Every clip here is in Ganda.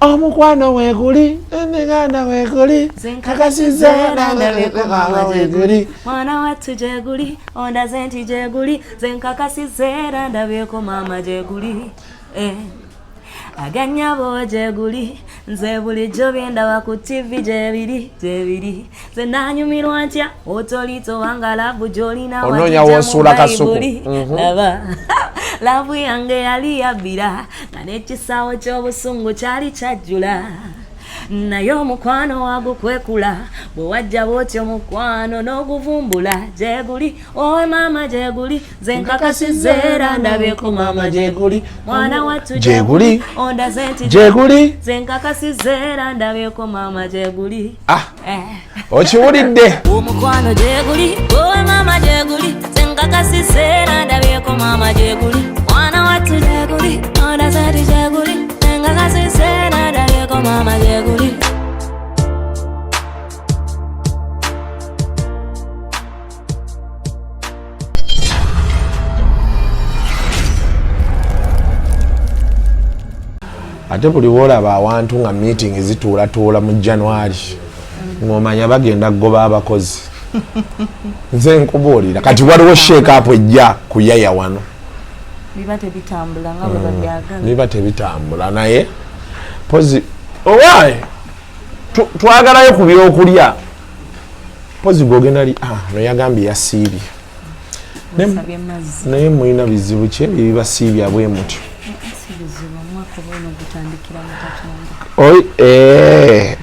Omukwano weeguli, eneganda weeguli, kakasiza weeguli. Mwana wattu gyeguli, ondaze nti gyeguli, nze nkakasizza era ndabyeko maama gyeguli. Eh. Aganyabo gyeguli, nze bulijjo byendaba ku TV gyebiri gyebiri, nze nanyumirwa ntya otolito wanga love gyolina. Onoonya wagijja mu w'osuula kasuku. Bayibuli. Laba love yange yali yabbira nga n'ekisawo ky'obusungu kyali kyajjula, naye omukwano wagukwekula bwe wajja bwotyo mukwano n'oguvumbula. Gyeguli owe maama gyeguli, nze nkakasizza era ndabyeko maama gyeguli. Mwana wattu Gyeguli. ondaze nti Gyeguli. nze nkakasizza era ndabyeko maama gyeguli. Ah. Eh. Okiwulidde? Omukwano gyeguli owe maama gyeguli, nze nkakasizza era ndabyeko maama gyeguli. Mwana wattu gyeguli, ondaze nti gyeguli, nze nkakasizza era ndabyeko maama gyeguli. Ate buli woolaba awantu nga meeting zituulatuula mu January, ng'omanya bagenda kugoba abakozi. Nze nkubuulira, kati waliwo shake up ejja kuyaya wano. Biba tebitambula nga bwe babyagala. Biba tebitambula, naye pozi owaaye twagalayo ku byokulya. Pozi gwogenda li, ah, no yagambye yasiibye. Nsabye mazzi. Naye mulina bizibu ki ebibasiibya bwe mutyo? Si bizibu, omwaka oba ono gutandikira mu Katonda.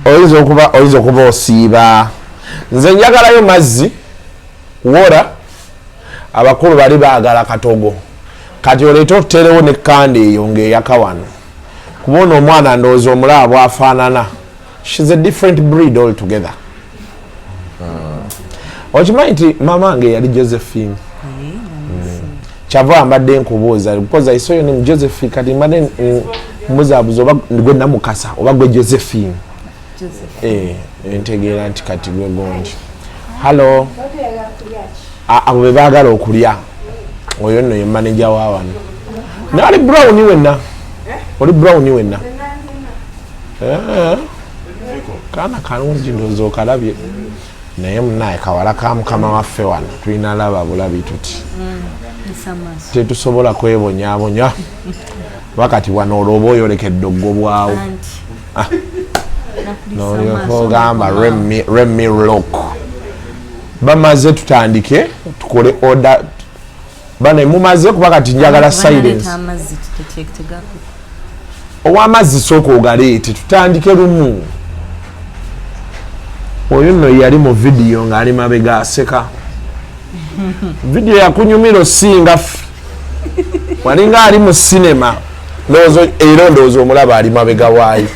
Oyinza okuba osiiba. Nze njagalayo mazzi wora, abakulu bali baagala katogo. Kati oleete otuteerewo ne candle eyo ng'eyaka wano, kuba ono omwana ndowooza omulaba bwafaanana. She's a different breed altogether. Okimanyi nti mama wange yali Josephine? Kyava mbadde nkubuuza because I saw your name Josephine. Kati mbadde mbuzaabuza oba gwe Namukasa oba gwe Josephine. Joseph. Ntegeera nti kati gwe gondi. Hallo. Abo be baagala okulya. Oyo nno ye manager wa wano, naye oli brown wenna, oli brown wenna. Kaana kalungi, ndowooza okalabye, naye munaye kawala ka mukama waffe wano tulina laba bulabi tuti. Nsa maaso. Tetusobola kwebonyabonya wakati wano, olwo oba oyolekedde oggobwawo. Anti nakulisa Nolyoka amaaso. ogamba, "Let me look." Bamaze, tutandike tukole order. Bane mumaze? Kuba kati njagala silence. Banaleeta amazzi tegaku. Ow'amazzi sooka ogaleete, tutandike lumu. Oyo nno yali mu video ng'ali mabega aseka. Video yakunyumira osinga ffe, walinga ali mu sinema. Ndowooza era ndowooza omulaba ali mabega waayo,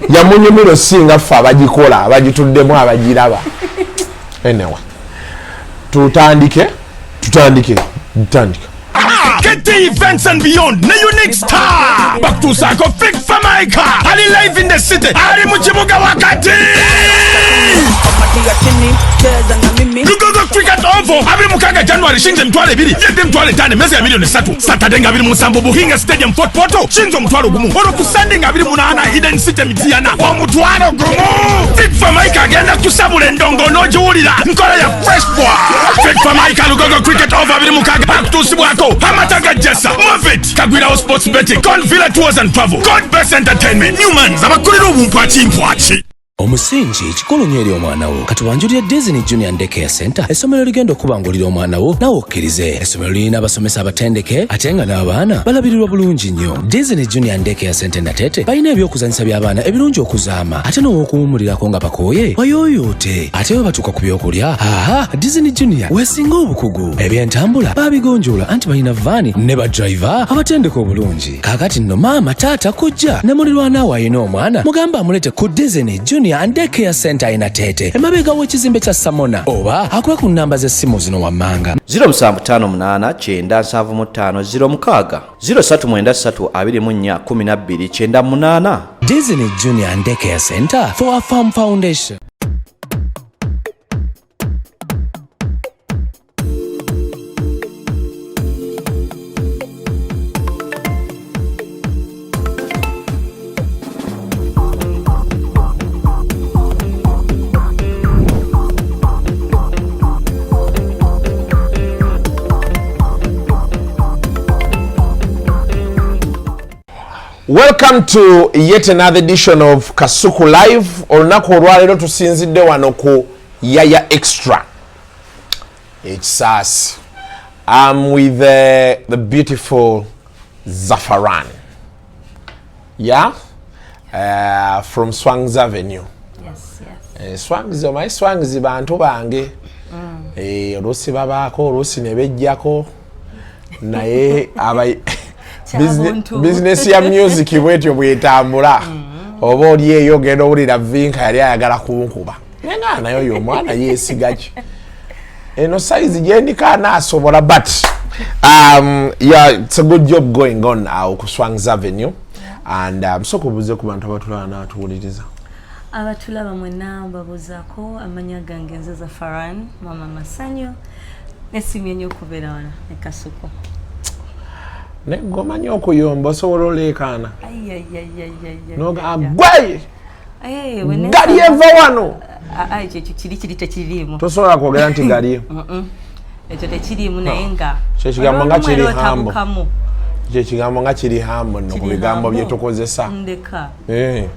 yamunyumira osinga ffe abagikola, abagituddemu, abagiraba. Anyway, tutandike, tutandike, tutandike. KT Events and Beyond ne Unique Star bakutuusaako Fik Fameica, ali live in the city, ali mu kibuga wakati. Kamatia chini, cheza na mimi. Lugogo Cricket Oval, 26 January, shinze 20,000, yedde 50,000, meza ya 3 miliyoni. Saturday nga 27, Buhinga Stadium, Fort Portal, shinze 10,000. Olwo ku Sunday nga 28, Eden City Mityana, 10,000. Fik Fameica agenda kusabula endongo n'ogiwulira nkola ya fresh boy. Fik Fameica, Lugogo Cricket Oval, 26, akutuusibwako amata ga Jesa, Movit, Kagwirawo Sports Betting, Convilla Tours and Travel, God Best Entertainment, Newmans, abakulira obumpwakimpwaki. Omusingi kikulu nnyo eri omwana wo. Katubanjulire Disney Junior Daycare Center, essomero ligenda okubangulira omwana wo nawe okkirize. Essomero lirina abasomesa abatendeke ate nga n'abaana balabirirwa bulungi nnyo. Disney Junior Daycare Center Nateete balina ebyokuzanyisa by'abaana ebirungi okuzaama ate n'ow'okuwummulirako nga bakooye wayooyoote. Ate bwe batuuka ku byokulya, aha, Disney Junior wesinga obukugu. Ebyentambula babigonjoola anti balina van ne badriver abatendeka obulungi. Kaakati nno maama, taata, kujja ne mulirwana alina omwana, mugambe amulete ku Disney Junior and Daycare Center e Nateete, emabega w'ekizimbe kya Samona, oba akube ku nnamba z'essimu zino wammanga: 0758 975 06, 0393 24 12 98. Disney Junior and Daycare Center, for a firm foundation. Welcome to yet another edition of Kasuku Live. Olunaku olwaleero tusinzidde wano ku Yaya Extra ekisaasi. I'm with the beautiful Zafaran, yeah, from Swangs Avenue. Yes. Swangs, omanyi Swangs bantu bange. Oluusi babaako, oluusi ne bejjako, naye Kyabuntu. Bizinesi ya music bwetyo bwetambula. Oba oli eyo ogenda owulira Vinka yali ayagala kunkuba, naye nga naye oyo omwana yeesiga ki eno size gyendika anaasobola. But yeah, it's a good job going on awo ku Swangs Avenue and sooka obuuze ku bantu abatulaba n'abatuwuliriza. Abatulaba mwenna mbabuuzaako, amanya gange nze Zafaran Mama Masanyu, nesimye nnyo okubeera wano ne Kasuku. Naye gomanyi okuyomba, osobola oleekaana Ayayayayayaya. Gwe gali eva wano. Ekyo ekyo kiri tekiriimu. Tosobola kwogera nti gali. Ekyo tekiriimu, naye nga Kyo ekigambo nga kiri olw'olumu era humble. otabukamu. Ekyo ekigambo nga kiri hambo nno ku Kiri bigambo humble. bye tukozesa. Ndeka. Eh.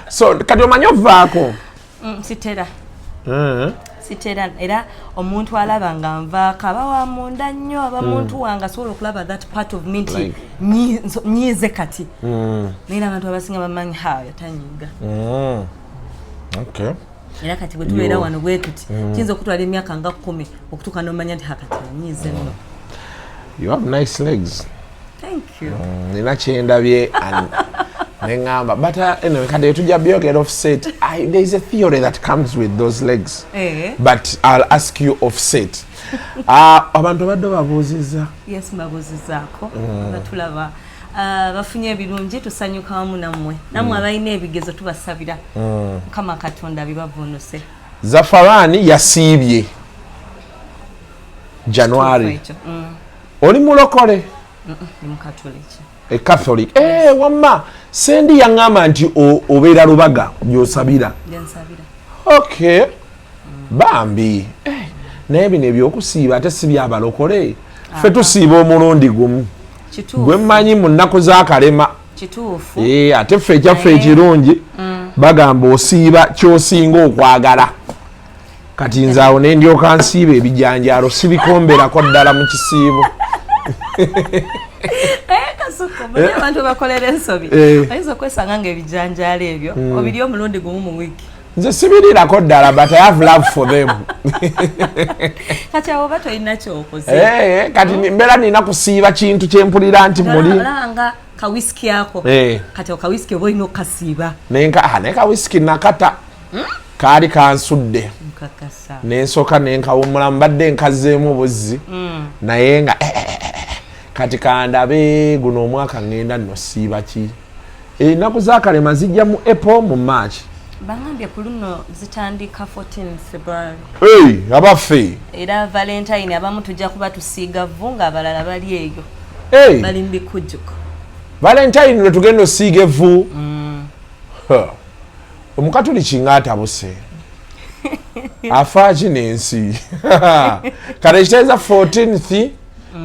So kati omanyi ovaako? Sitera. Sitera, era omuntu alaba nga nvaako aba wa munda nnyo, aba muntu wange asobola okulaba that part of me nti Like- nyiize kati, naye era abantu abasinga bamanyi hayo tanyiiga. Era kati bwe tubeera wano bwe tuti, kiyinza okutwala emyaka nga 10 okutuuka n'omanya nti hakati onyiize nno. You have nice legs. Thank you. Nina kyendabye and neŋŋamba, but anyway, kati tujja byogera offset. There is a theory that comes with those legs. But I'll ask you offset. Abantu badde babuuzizza. Yes, mbabuuzizaako batulaba. Bafunye ebirungi, tusanyuka wamu nammwe. Nammwe abalina ebigezo tubasabira Mukama Katonda bibavunuse. Zafarani yasiibye January. Ekyo. Oli mulokole? Ndi Mukatoliki. E Catholic. Wamma sendi yaŋŋamba nti obeera Lubaga gy'osabira. Gyensabira. Okay, bambi. Naye bino ebyokusiiba ate si byabalokole, ffe tusiiba omulundi gumu gwe mmanyi mu nnaku z'akalema. Kituufu. Ate ffe ekyaffe ekirungi bagamba osiiba kyosinga okwagala. Kati nze awo nendyoka nsiiba ebijanjaalo, sibikomberako ddala mu kisiibo. Kasuku, manye abantu bakolera ensobi. Oyinza okwesanga nga ebijanjaalo ebyo obiri omulundi gumu mu wiiki. Nze sibirirako ddala, but I have love for them. Kati awo oba tolina kyokoze. Kati mbeera nina kusiiba kintu kyempulira nti muli Olaba nga kawisiki ako. Kati okawisiki oba olina okukasiiba. Naye kawisiki nakata, kaali kansudde. Nkakasa. Nensooka nenkawumula, mbadde nkazeemu buzzi, naye nga kati kandabe guno omwaka ngenda nno siiba ki. Ennaku z'akalema zijja mu April, mu March. Bangambye ku luno zitandika 14 February. Hey, abaffe. Era Valentine abamu tujja kuba tusiiga vvu, ng'abalala bali eyo bali mu bikujjuko. Valentine lwe tugenda osiiga evvu. Ha. Omukatuliki nga atabuse, afaaki n'ensi. Kale ekitegeeza 14th,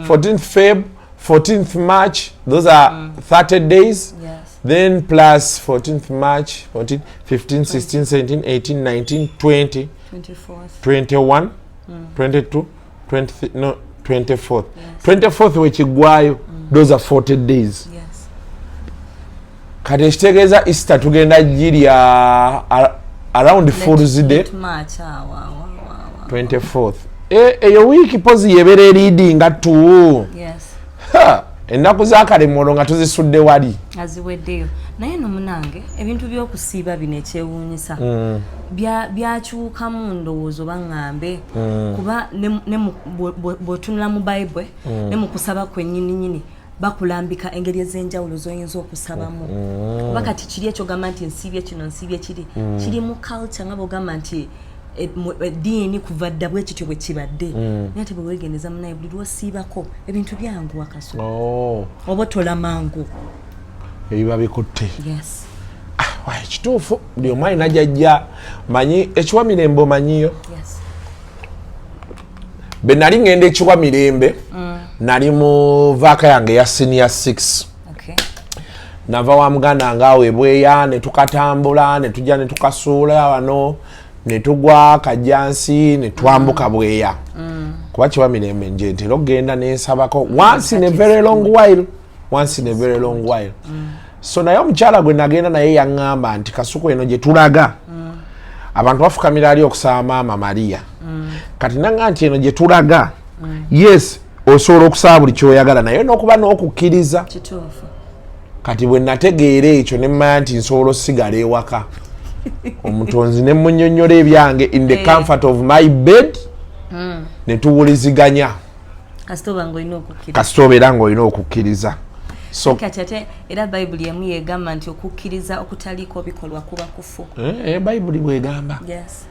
14th Feb, 14th March, those are 30 days. Then plus 14th March, 14, 15, 16, 17, 18, 19, 20, 24th. 21, 22, 23, no, 24th. 24th wekiggwayo, those are 40 days. Kati ekitegeeza Easter tugenda girya around Fools Day. Late March awo awo awo awo. 24th. Eyo wiiki pozi yebeera eridinga tu. Ha, ennaku z'akalemolo nga tuzisudde wali. Aziweddeyo, naye no munange ebintu by'okusiiba bino ekyewuunyisa byakyukamu ndowooza oba ŋŋambe, kuba ne bw'otunula mu Bayibuli ne mu kusaba kwennyininyini bakulambika engeri ez'enjawulo z'oyinza okusabamu. Kuba kati kiri ekyo ogamba nti nsiibye kino, nsiibye kiri, kiri mu culture nga bwogamba nti eddiini kuva dda bwe kityo bwe kibadde, naye ate bwe weegendeza munaye buli lwosiibako ebintu byanguwa kaso. Oh, oba otola mangu. Ebiba bikutte. Yes. Wai, kituufu, buli omu alina gyajja. Manyi ekiwa mirembe, omanyiyo? Yes. Bwe nali ngenda ekiwa mirembe. Nali mu vac yange ya senior 6. Nava wa muganda ngaawo ebweya, ne tukatambula ne tujja ne tukasuula wano, ne tugwa Kajjansi, ne twambuka Bweya, kuba kiba mirembe. Nje ntera okugenda nensabako once in a very long while, once in a very long while. So naye omukyala gwe nagenda naye yaŋŋamba nti, "Kasuku, eno gye tulaga abantu bafukamira ali okusaba Maama Mariya." Kati naŋŋa nti eno gye tulaga, yes, osobola okusaba buli kyoyagala, naye n'okuba n'okukkiriza. Kati bwe nategeera ekyo, ne mmanya nti nsobola osigala ewaka, Omutonzi ne munyonnyola ebyange in the comfort of my bed, ne tuwuliziganya. Kasita oba ng'olina okukkiriza. Kasita obeera ng'olina okukkiriza. So Kati ate era Bayibuli emu yegamba nti okukkiriza okutaliiko bikolwa kuba kufu. Bayibuli bwegamba? Yes.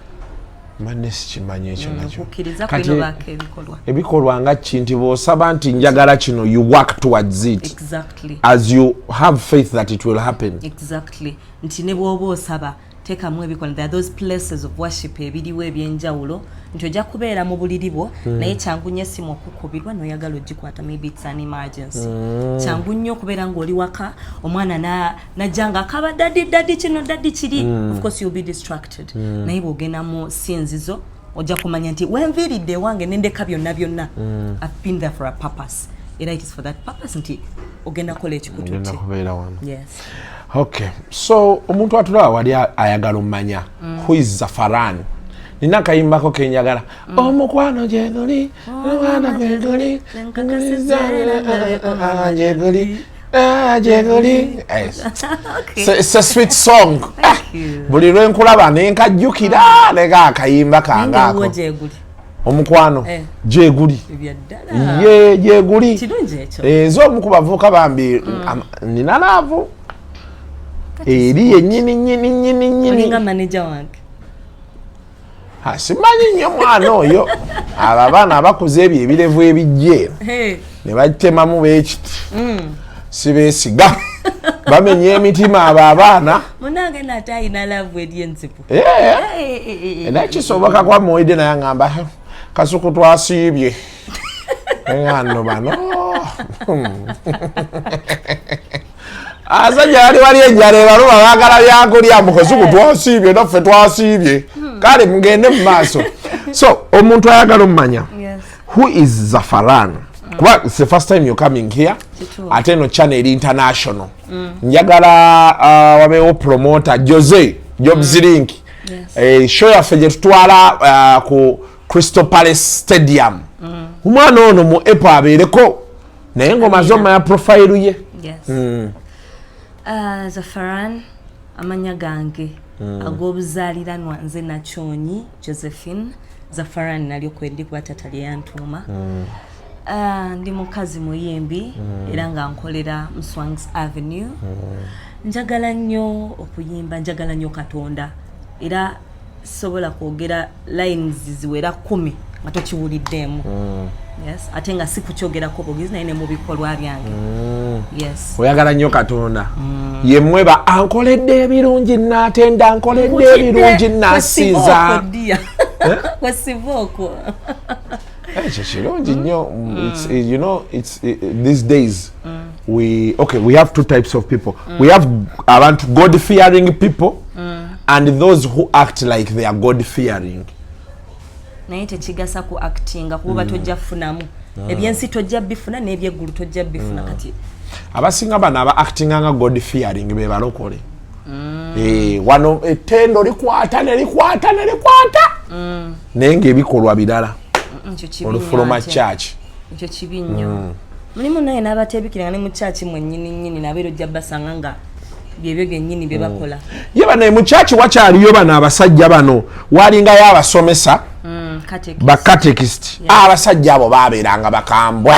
Manne sikimanyi ekyo nakyo. Okukkiriza Kati kulina obaako ebikolwa. Ebikolwa nga ki? Nti bw'osaba nti njagala kino, you work towards it as you have faith that it will happen. Exactly, nti ne bw'oba osaba, teekamu ebikolwa. There are those places of worship ebiriwo ebyenjawulo, nti ojja kubeera mu buliri bwo, naye kyangu nnyo essimu okukubirwa n'oyagala ogikwata, maybe it's an emergency. Kyangu nnyo okubeera ng'oli waka, omwana najja nga akaba, "Daddy, daddy, kino, daddy, kiri." Of course you'll be distracted. Naye bw'ogenda mu sinzizo, ojja kumanya nti wenviiridde ewange nendeka byonna byonna, I've been there for a purpose, era it is for that purpose nti ogenda kukola Ogenda ekikututte. kubeera wano. Yes. Okay, so omuntu atulaba wali ayagala omumanya, who is Zafaran? Nina akayimbako kenjagala, omukwano gyeguli, omwana gweguli, gyeguli, gyeguli. Yes. So it's a sweet song. Thank you. Buli lwenkulaba nenkajjukira neka akayimba kange Nange wuwo ako. Gyeguli. Omukwano gyeguli. Ebyaddala. Ye gyeguli. Kirungi ekyo. Nze omu ku bavubuka bambi, nina love eri yennyini nyini nyini nyini. Olinga manager wange. Ha, simanyi nnyo mwana oyo. Abo abaana abakuza ebyo ebirevu ebijje Hey. ne batemamu beekiti, sibeesiga, bamenya emitima abo abaana. Munange nate ayina love eri enzibu. Era kisoboka kuba muwedde naye aŋŋamba, "Kasuku, twasiibye." Eŋŋano bano abasajja bali wali enjala ebaluma, baagala byakulya. Mukosuku, twasiibye, naffe twasiibye, kale mugende mu maaso. So omuntu ayagala omumanya, who is Zafaran? Kuba it's the first time you're coming here. Kituufu. Ate eno channel international, njagala wabeewo promoter Jose Jobs Link. Show yaffe gye tutwala ku Crystal Palace Stadium, omwana ono mu epo abeereko, naye ng'omaze omanya profile ye. Yes. Zafaran amanya gange ag'obuzaaliranwa nze Nakyonyi Josephine. Zafaran nalyo kwendi kuba tata lyeyantuuma. Ndi mukazi muyimbi, era nga nkolera mu Swangs Avenue. Njagala nnyo okuyimba, njagala nnyo Katonda, era sobola kwogera lines ziwera 10 nga tokiwuliddeemu. Yes, ate nga si kukyogerako bwogezi, naye ne mu bikolwa byange. Yes. Oyagala nnyo Katonda. Yemmweba ankoledde ebirungi, naatenda, ankoledde ebirungi, nasiiza. Kwesiva okwo. Ekyo kirungi nnyo. You know, it's these days we, okay, we have two types of people. We have abantu, God fearing people, and those who act like they are God fearing. Naye tekigasa ku actinga, kuba tojja kufunamu ebyensi, tojja bifuna, n'ebyeggulu tojja bifuna kati. Abasinga bano aba actinga nga God fearing be balokole. Wano ettendo likwata ne likwata ne likwata, naye ng'ebikolwa birala. Ekyo kibi nnyo. Olufuluma Ate. church. Ekyo kibi nnyo. Mulimu naye n'abateebikira nga ne mu kyaki mwennyini nnyini, nabeera ojja basanga nga byebyo byennyini bye bakola. Ye bano mu church wakyaliyo bano abasajja bano, walingayo abasomesa, Catechist. Bacatekist. Abasajja abo babeeranga bakambwe,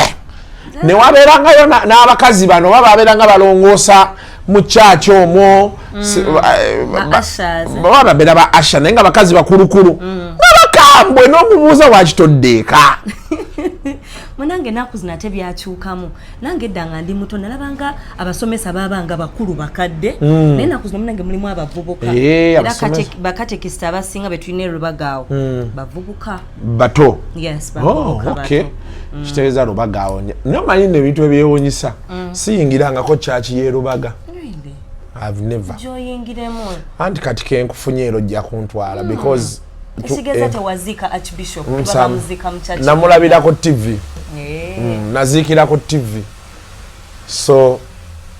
ne wabeerangayo n'abakazi bano ba babeeranga balongoosa mu kyaki omwo. Ba ushers. Baba babeera ba usher, naye nga bakazi bakulukulu nga bakambwe, n'omubuuza lwaki toddeeka. Munange, ennaku zino ate byakyukamu. Nange edda nga ndi muto nalabanga abasomesa babanga bakulu bakadde, naye ennaku zino munange mulimu abavubuka. Era bakatekisita abasinga betulina erubagaawo bavubuka. Bato. Yes, Oh, bavubuka okay. bato. Kitegeeza Lubaga awonya. Naye omanyi nno ebintu ebyewunyisa, siyingirangako church y'e Lubaga. Really? I've never. Gyoyingiremu. Anti kati kenkufunye era ojja kuntwala because Ekigeza tewaziika archbishop, bamuziika mu church. Namulabira ku TV. Naziikira ku TV, so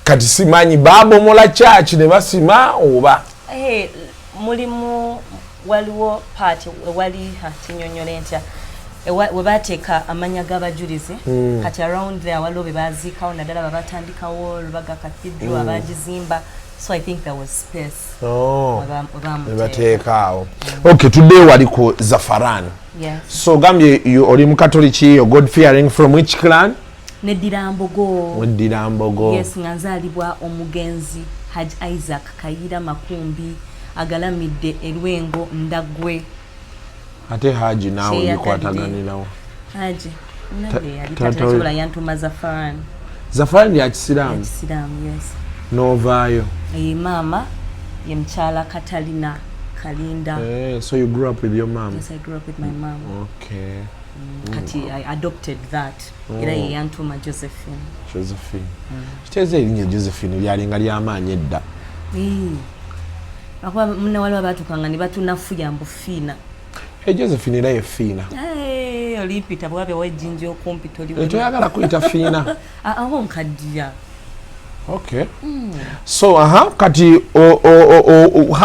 kati simanyi babomola church ne basima oba. Mulimu, waliwo part ewali, kinyonyole ntya, we bateeka amanya g'abajulizi. Kati around there waliwo be baziikawo, naddala babatandikawo Lubaga Cathedral, abagizimba, so I think there was space. Oh, we bamuteeka. Ne bateeka awo. Okay, tuddeyo wali ku Zafaran. Yes. So gambye oli mukatoliki, yo God fearing. From which clan? Neddira Mbogo. Weddira Mbogo. Yes, nga nzaalibwa omugenzi Haj Isaac Kayira Makumbi, agalamidde Erwengo Ndagwe. Ate Haji naawe Kyeyagalire. bikwataganirawo? Haji nange yali tata tata sobola yantuma Zafaran. Zafaran ya kisiraamu? Kisiraamu, yes. Novaayo. Ye maama ye mukyala Katalina Kalinda. Eh, so you grew up with your mom? Yes, I grew up with my mom. Kati I adopted that, era ye yantuma Josephine. Josephine. Kitegeeza erinnya Josephine lyalinga lyamaanyi edda. Eh. Akuba munna waliwo abaatukanga ne batunafuya mbu Fiina. Hey, Josephine era ye Fiina. Eh, olimpita bwabe wejjinja okumpita oli. Eh, toyagala kuyita Fiina? Ah, awo nkaddiya. Okay, so aha, kati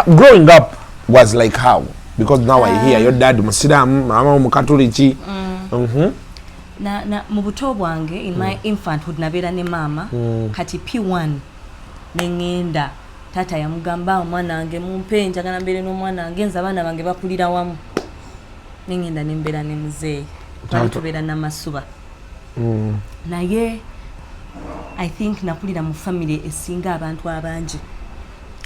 growing up was like how? Because now I hear your dad musiraamu, mama omukatoliki. Na mu buto bwange, in my infanthood, nabeera ne maama. Kati P1 neŋŋenda, taata yamugamba, "Omwana wange mumpe, njagala mbeere n'omwana wange, nze abaana bange bakulira wamu." Neŋŋenda nembeera ne muzeeyi, twali tubeera namasuba. Naye I think nakulira mu family esinga abantu abangi.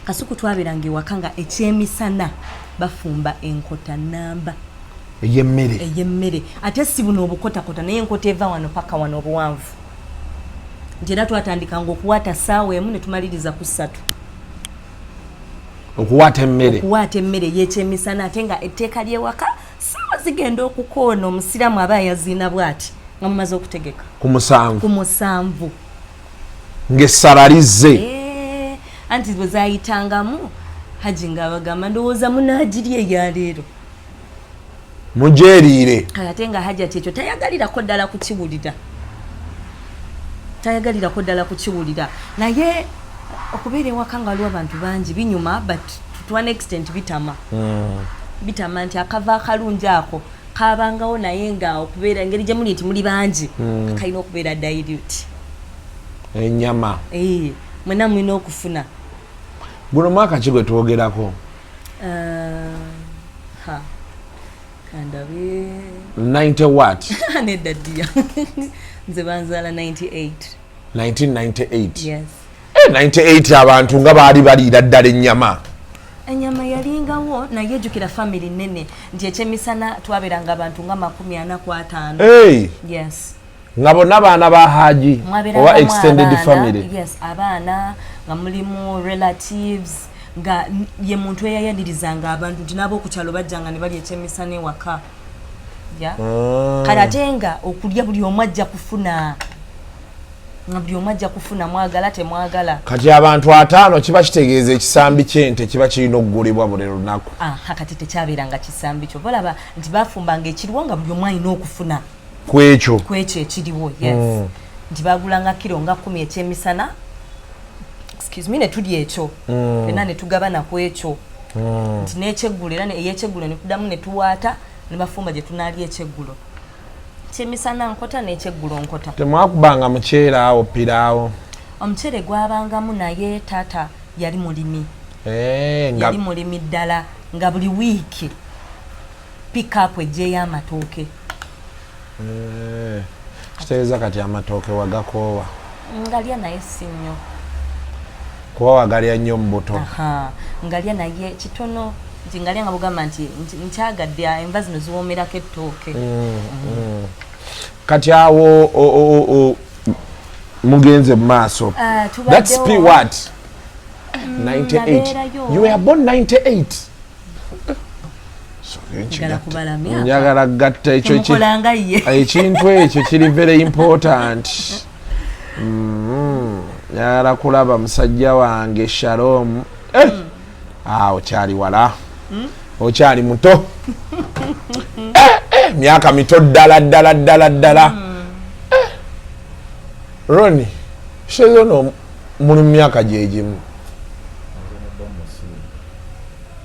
Kasuku twabeeranga ewaka nga ekyemisana bafumba enkota namba. Ey'emmere? Ey'emmere, ate si buno obukotakota, naye enkota eva wano paka wano obuwanvu, nti era twatandikanga okuwaata 1:00 ne tumaliriza ku 3:00. Okuwaata emmere? Okuwaata emmere ey'ekyemisana, ate nga etteeka ly'ewaka, saawa zigenda okukoona, omusiraamu aba yaziina bw'ati nga mumaze okutegeka. Ku 7:00? Ku 7:00. Ng'essala lizze. Eh, anti bwe zayitangamu, Haji ng'abagamba, "Ndowooza munaagiri eyaleero." Mugyeriire. Kale ate nga Hajati ekyo tayagalirako ddala kukiwulira, tayagalirako ddala kukiwulira. Naye okubeera ewaka nga waliwo abantu bangi binyuma, but to an extent bitama. Bitama nti akava akalungi ako kabangawo, naye nga okubeera engeri gye muli nti muli bangi, kalina okubeera dilute. Ennyama. Eh, mwena mulina okufuna. Guno mwaka ki gwe twogerako? Ha, kandabe. 90 what? Nedda ddiya, nze banzaala 98. 1998? Yes. Eh, 98 abantu nga baali baliira ddala ennyama. Ennyama yalingawo, naye ejjukira family nene, nti ekyemisana twabeeranga abantu nga 45. Hey, Yes. nga bonna baana ba Haji oba Mwabeerangamu extended abaana, family? Yes, abaana, nga mulimu relatives, nga ye muntu eyayanirizanga abantu, nti n'ab'okukyalo bajjanga ne balya ekyemisana ewaka ya. Kale ate nga okulya buli omu ajja kufuna, nga buli omu ajja kufuna, mwagala temwagala. Kati abantu 50 kiba kitegeeza ekisambi ky'ente kiba kirina okugulibwa buli lunaku. Aha, kati tekyabeeranga kisambi kyo, balaba nti bafumbanga ekiriwo, nga buli omu alina okufuna ku ekyo. Ku ekyo ekiriwo, yes. Nti bagulanga kiro nga 10 ekyemisana, excuse me, ne tulya ekyo fenna ne tugabana ku ekyo, nti n'ekyeggulo era ey'ekyeggulo ne tuddamu ne tuwaata ne bafumba gye tunaalya ekyeggulo. Kyemisana nkota n'ekyeggulo nkota. Temwakubanga muceere awo, piraawo? Omuceere gwabangamu, naye taata yali mulimi. Eh, nga Yali mulimi ddala, nga buli wiiki pickup ejjeyo amatooke. Eh, kitegeeza kati amatooke wagakoowa? Ngalya, naye si nnyo. Kuba wagalya nnyo mu buto. Aha, ngalya naye kitono, nti ngalya nga bugamba nti nkyagadde, enva zino ziwoomerako ettooke. Kati awo mugenze mu maaso. Ah, That's tubaddewo. P what, 98? Nabeerayo. You were born 98, Njagala kubala myaka. Njagala gatta ekyo Temukolanga ye. Ekintu ekyo kiri very important. Njagala kulaba musajja wange Shalom. Ah, okyali wala, okyali muto. Myaka mito ddala ddala ddala ddala. Roni shezono muli mu myaka gyegimu.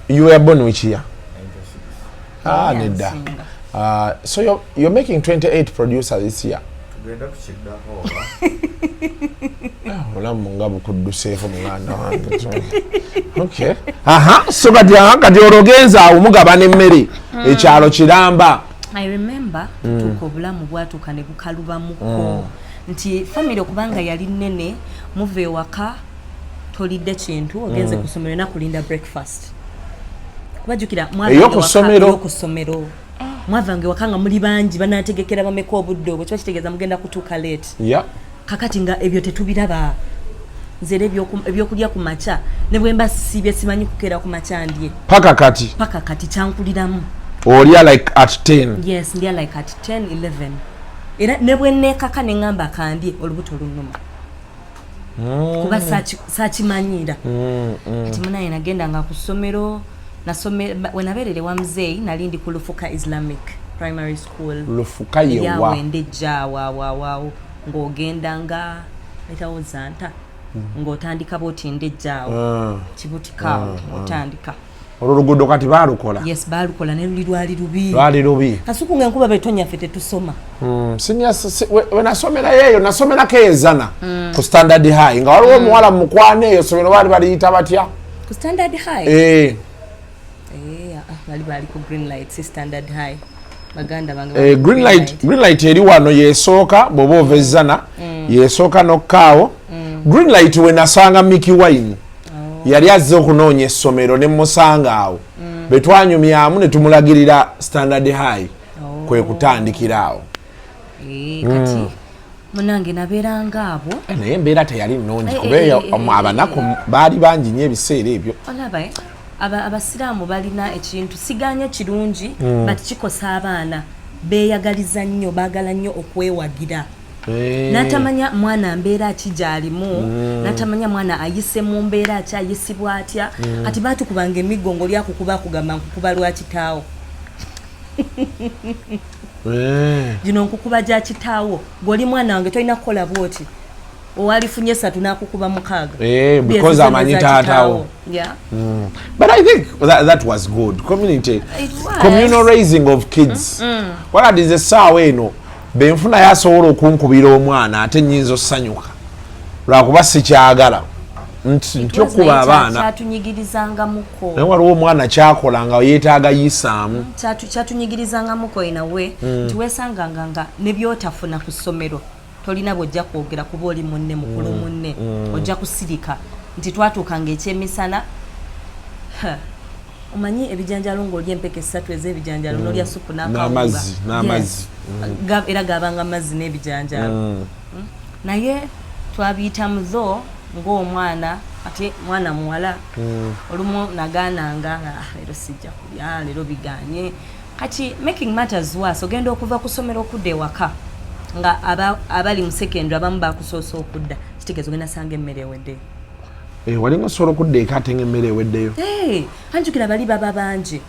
You were born which year? Ah, nedda. So you're making 28, producer, this year. Tugenda tukiddako oba? Obulamu nga bukudduseeko, muganda wange. Okay, aha, so kati, aha, kati olwo ogenza awo mugabana emmere ekyalo kiramba. I remember tutuuka, obulamu bwatuuka ne bukalubamuko nti family okubanga yali nnene, muva ewaka tolidde kintu, ogenze ku ssomero nakulinda breakfast. Kubajjukira Ey'oku ssomero? Ey'oku ssomero. Mwavanga ewaka nga muli bangi, banategekera bameka obudde obwo, kiba kitegeeza mugenda kutuuka late. Kakati nga ebyo tetubiraba. Nze era ebyokulya ku makya ne bwe mba sisiibye, simanyi kukeera ku makya ndye. Paka kati? Paka kati kyankuliramu. Olya like at 10? Yes, ndya like at 10, 11, era ne bwe neekaka ne ŋŋamba kandye, olubuto lunnuma kuba saakimanyiira. Kati munaye nagendanga ku ssomero, we nabeerera ewa muzeeyi nali ndi ku Lufuka Islamic Primary School. Lufuka yewa? Eryawo Endejja awo ng'ogenda nga etawo Zanta, ng'otandika bwoti Endejja awo Kibutikaawo otandika. Olwo oluguudo kati baalukola? Yes, baalukola ne luli lwali lubi. Lwali lubi. Kasuku nga enkuba betonya ffe tetusoma. We nasomerayo eyo, nasomerako ezana ku Standard High, nga waliwo omuwala mukwana eyo somero baali baliyita batya? Ku Standard High? Eh. Eh, ah, bali ku Green Light, si Standard High, baganda bange. Eh, bali ku Green Light. Green Light eri wano yesooka bw'oba ova Ezzana, yesooka nokkaawo Green Light. We nasanga Mickey Wine, yali azze okunoonya essomero ne musanga awo, be twanyumyamu ne tumulagirira Standard High, kwe kutandikira awo. Eh, kati munange nabeeranga abo. Eh, naye embeera teyali nnungi Eh, kuba eh, eh, abanaku baali bangi nnyo ebiseera ebyo. Olaba, eh? Abasiraamu balina ekintu siganya kirungi, but kikosa abaana. Beeyagaliza nnyo, baagala nnyo okwewagira. N'atamanya mwana mbeera ki gy'alimu, n'atamanya mwana ayise mu mbeera ki, ayisibwa atya. Kati baatukubanga emiggo, ng'olyakukuba akugamba, "Nkukuba lwa kitaawo." "Gino nkukuba gya kitaawo, gw'oli mwana wange tolina kukola bwoti." Owalifunye esatu n'akukuba mukaaga. Because amanyi taatawo. Yeah. But I think that was good community, It was. communal raising of kids. Wakati nze essaawa eno benfunayo asobola okunkubira omwana, ate nyinza osanyuka lwakuba sikyagala nti okuba abaana. Kyatunyigirizangamuko. Naye waliwo omwana kyakola nga yeetaaga yisaamu. Kyatunyigirizangamuko inawe nti weesanganga nga ne byotafuna ku ssomero tolina bwojja kwogera kuba oli munne mukulu, munne ojja kusirika. Nti twatuukanga ekyemisana, ha, omanyi ebijanjalo, ng'olya empeke essatu ez'ebijanjalo n'olya supu n'akawunga. N'amazzi, n'amazzi. Yes. Era gabanga amazzi n'ebijanjalo. Naye twabiyitamu zo ng'omwana, ate mwana muwala. Olumu nagaananga nga, "Ah, leero sijja kulya, leero biganye." Kati making matters worse, ogenda okuva ku ssomero okudda ewaka nga abali mu secondary abamu bakusoose okudda, kitegeeza ogenda sanga emmere eweddeyo. Eh, walinga osobola okudda eka ate nga emmere eweddeyo? Hey, anjukira bali baba bangi.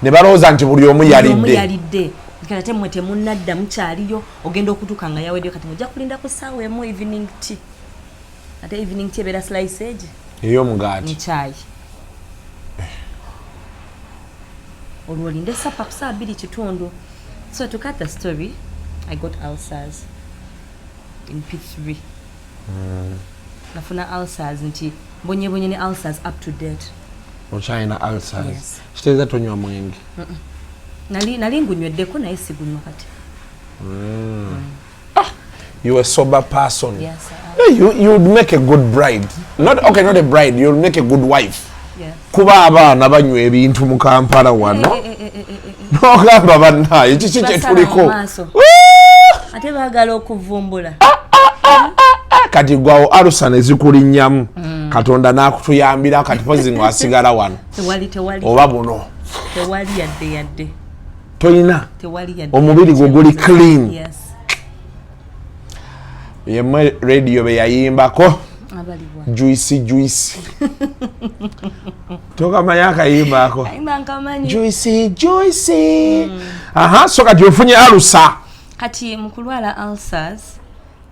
Ne balowooza nti buli omu Buli omu yalidde. Yalidde. Kati ate mmwe temunnadda, mukyaliyo, ogenda okutuuka nga yaweddeyo. Kati mujja kulinda ku ssaawa 1 evening tea, ate evening tea ebeera slice egi ey'omugaati ne kyayi. Olwo olinde supper ku saa 2:15. So to cut the story, I got ulcers in P3. Nafuna ulcers nti mbonyebonye ne ulcers up to date. Okyalina ulcers? Yes. Kitegeeza tonywa mwenge? Nali ngunyweddeko naye sigunywa kati. You a sober person. Yes, I am. No, you'd make a good bride. Not okay, not a bride, you'll make a good wife. Yes. Kuba abaana banywa ebintu mu Kampala wano, Eh, eh, eh, eh, eh, eh. nogamba bannaye kiki Basala kyetuliko? mu maaso. Ate baagala okuvumbula. Kati gwawo ulcer ne zikulinnyamu, Katonda n'akutuyambira kati pozi nga wasigala wano. Tewali, tewali. Oba buno. Tewali yadde yadde. Toyina? Tewali yadde. Omubiri gwo guli clean? Yes. Yemwe Radio be yayimbako. Abalibwa. Juicy Juicy, tokamanyi akayimba ako? Ayimba nkamanyi. Juicy Juicy. Aha, so kati ofunye ulcer. Kati mu kulwala ulcers,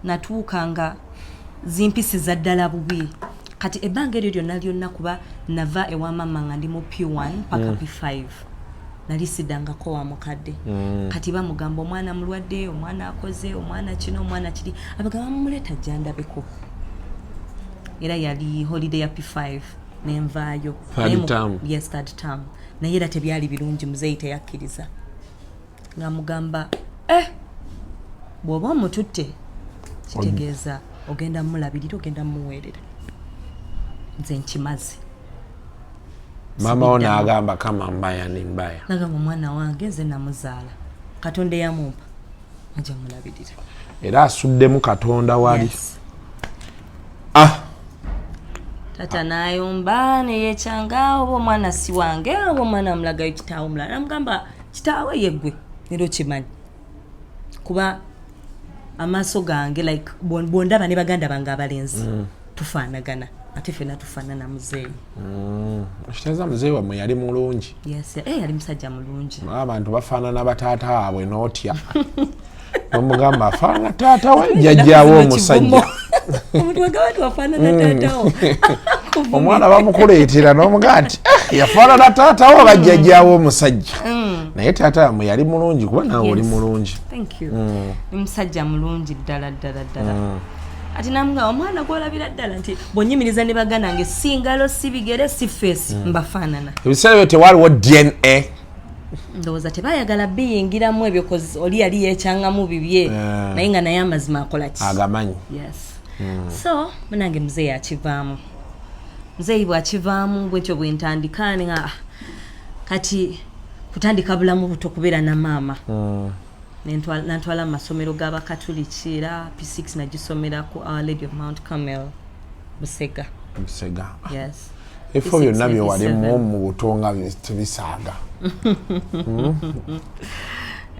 natuuka nga zimpisiza ddala bubi. Kati ebbanga eryo lyonna lyonna, kuba nava ewa mama nga ndi mu P1 paka P5, nali siddangako wa mukadde. Kati bamugamba omwana mulwadde, omwana akoze, omwana kino, omwana kiri. Abagamba mumuleeta jjandabeko. Era yali holiday ya P5 nenvaayo. Third term. Yes, third term. Naye era tebyali birungi. Muzeeyi teyakkiriza, ng'amugamba, "Eh, bw'oba omututte kitegeeza ogenda mulabirira, ogenda muweerera. Nze nkimaze." Maama wo n'agamba kama mbaya ni mbaya. Nagamba, "Omwana wange nze namuzaala, Katonda eyamumpa ajja mulabirira." Era asuddemu Katonda wali. Yes. Ah. Tata n'ayomba neyekyanga, oba omwana si wange, oba omwana amulagayo kitaawe omulala. Namugamba, "Kitaawe yeggwe, era okimanyi, kuba amaaso gange, like bwondaba ne baganda bange abalenzi tufaanagana, ate fena tufaanana muzeeyi." Kitegeeza muzeeyi wammwe yali mulungi? Yes, eh, yali musajja mulungi. Abantu bafaanana bataata waabwe n'otya nomugamba afaanana taata we, jjajjaawe omusajja. Omuntu agamba nti wafaanana taatawo. Omwana bamukuleetera n'omugamba nti, "Eh, yafaanana taata we oba jjajjaawe omusajja." Naye taata wammwe yali mulungi, kuba naawe oli mulungi. Thank you. Ni musajja mulungi ddala ddala ddala. Ati namugamba, "Omwana gwolabira ddala nti bwonyimiriza ne baganda nange, si ngalo, si bigere, si face, mbafaanana." Ebiseera ebyo tewaliwo DNA. Ndowooza tebayagala biyingiramu ebyo, 'cause oli yali yekyangamu bibye. Naye nga naye amazima akola ki? Agamanyi. Yes. So munange muzeeyi akivaamu, muzeeyi bwakivaamu bwetyo bwentandika nga, ah, kati kutandika bulamu buto, kubeera na maama. Nantwala mu masomero g'abakatuliki, era P6 nagisomera ku Our Lady of Mount Carmel, Busega. Busega. Yes. Ebifo P6 byonna ne byewalimu P7. mu buto nga tebisaaga.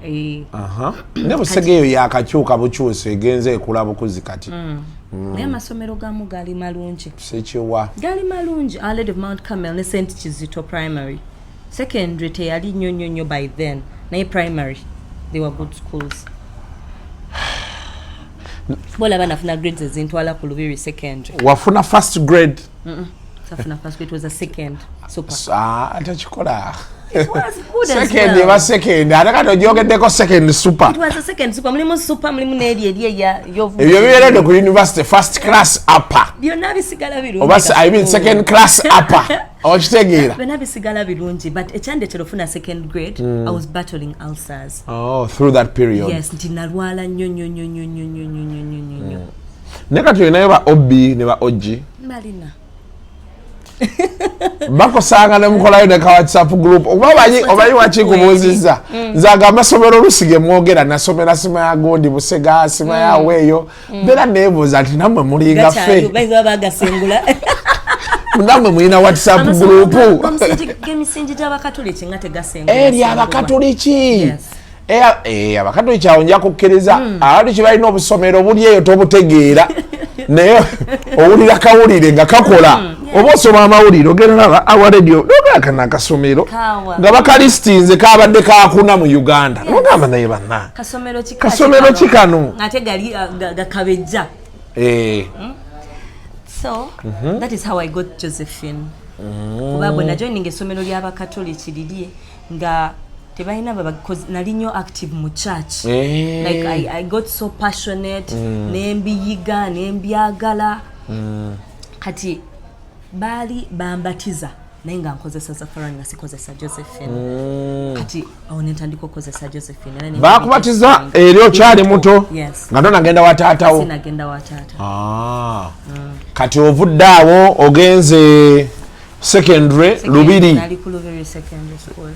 Eh, Aha. Ne Busega eyo yakakyuka bukyusa, egenze ekula bukuzi kati. Naye amasomero gamu gaali malungi. Sekiwa. Gaali malungi, Our Lady of Mount Carmel ne St Kizito Primary. Secondary teyali nnyo nnyo nnyo by then, naye primary they were good schools. Bolaba nafuna grades ezintwala ku Lubiri Secondary. Wafuna first grade? Safuna first grade, it was a second super. Ah, tekikola. It was good as Second well. eba second, ate kati ogyogeddeko second super. It was a second super. Mulimu super, mulimu n'eri eri eya Ebyo bibeeredde ku university, first class upper. Byonna bisigala birungi. Oba I mean second class upper, okitegeera? Byonna bisigala birungi, but ekyandetera ofuna second grade, I was battling ulcers. Oh, through that period. Yes, nti nalwala nnyo nnyo nnyo nnyo nnyo nnyo nnyo nnyo nnyo nnyo nnyo. Naye kati olinayo ba OB ne ba OG? Mbalina. Bakosanga ne mukolayo ne ka WhatsApp group oba omanyi? Omanyi wakikubuuzizza, nze aga amasomero olusi ge mwogera, nasomera sima ya gondi Busega, sima yaweeyo, mbeera neebuuza nti nammwe mulinga Gakyali ffe? bayinza baba bagasengula. Nammwe mulina WhatsApp Amasomero group? g'emisingi gy'abakatuliki nga tegasengula. Eri abakatuliki. Yes. Eh, abakatuliki awo nja kukkiriza. Abakatuliki balina obusomero buli eyo tobutegeera, naye owulira kawulire nga kakola, oba osoma amawulire, ogenda laba awa Radio nogamba kano akasomero Kawa. nga bakalistinze kabadde kakuna mu Uganda, nogamba naye banna Kasomero ki? Kasomero ki kano? Ate gali gakabejja. Eh, So that is how I got Josephine, kuba bwe najoininga essomero ly'abakatoliki liri nga tebalina baba, 'cause nali nnyo active mu church. Like I got so passionate, nembiyiga, nembyagala. Kati baali bambatiza naye nga nkozesa Zafaran, nga sikozesa Josephine. Kati awo nentandika okukozesa Josephine era Bakubatiza eri okyali muto? Yes. Nga tonagenda wa taatawo? Sinagenda wa taata. Ah. Kati ovudde awo ogenze secondary Lubiri. Nali ku Lubiri Secondary School.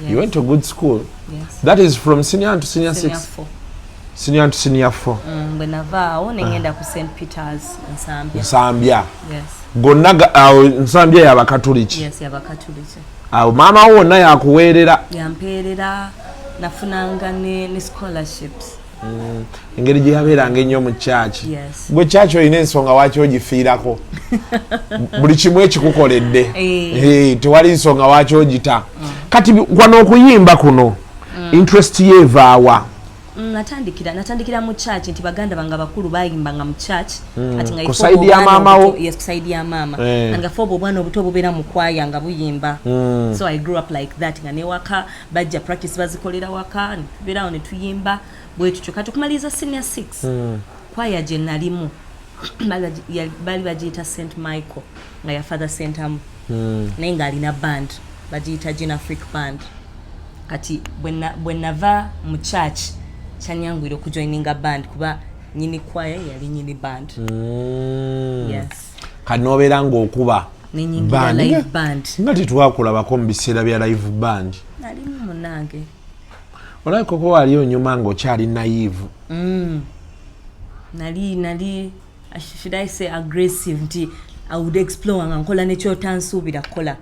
Yes. You went to good school. Yes. That is from senior one to senior Senior six? four. Senior one to senior four. Bwe navaawo nengenda ku St Peters, Nsambya. Nsambya. Yes. Gonna awo Nsambya yabakatuliki? Yes, yabakatuliki. Awo maama wo wonna yakuweerera? Yampeerera, nafunanga ne scholarships. Engeri gye yabeeranga ennyo mu kyaki. Yes. Gwe kyaki olina ensonga waki ogifiirako, buli kimu ekikukoledde. Eh. Eh, tewali nsonga waki ogita. Kati wano okuyimba kuno, interest ye evaawa? Natandikira mu church, nti baganda bange abakulu bayimbanga mu church. Kati nga Ku ife side ya obwana maama wo? Yes, ku side ya maama. Nga fe obwo obwana obuto bubeera mu kwaya nga buyimba. So I grew up like that, nga newaka bajja practice bazikolera waka, netubeerawo ne tuyimba bwe tutyo. Kati okumaliriza senior 6, kwaya gye nalimu baali bagiyita St Michael, nga ya Father Sentamu, naye ng'alina band bagiyita Gin Afric Band. Kati bwe nava mu church, kyanyanguyira okujoininga band kuba nyini kwaya yali nyini band. Yes. Kati nobeera ng'okuba Nenyingira band. Live band. Nga tetwakulabako mu biseera bya live band. Nalimu munange. Olabikoko wali onyuma ng'okyali naive. Nali should I say aggressive, nti I would explore nga nkola nekyotansuubira kukola.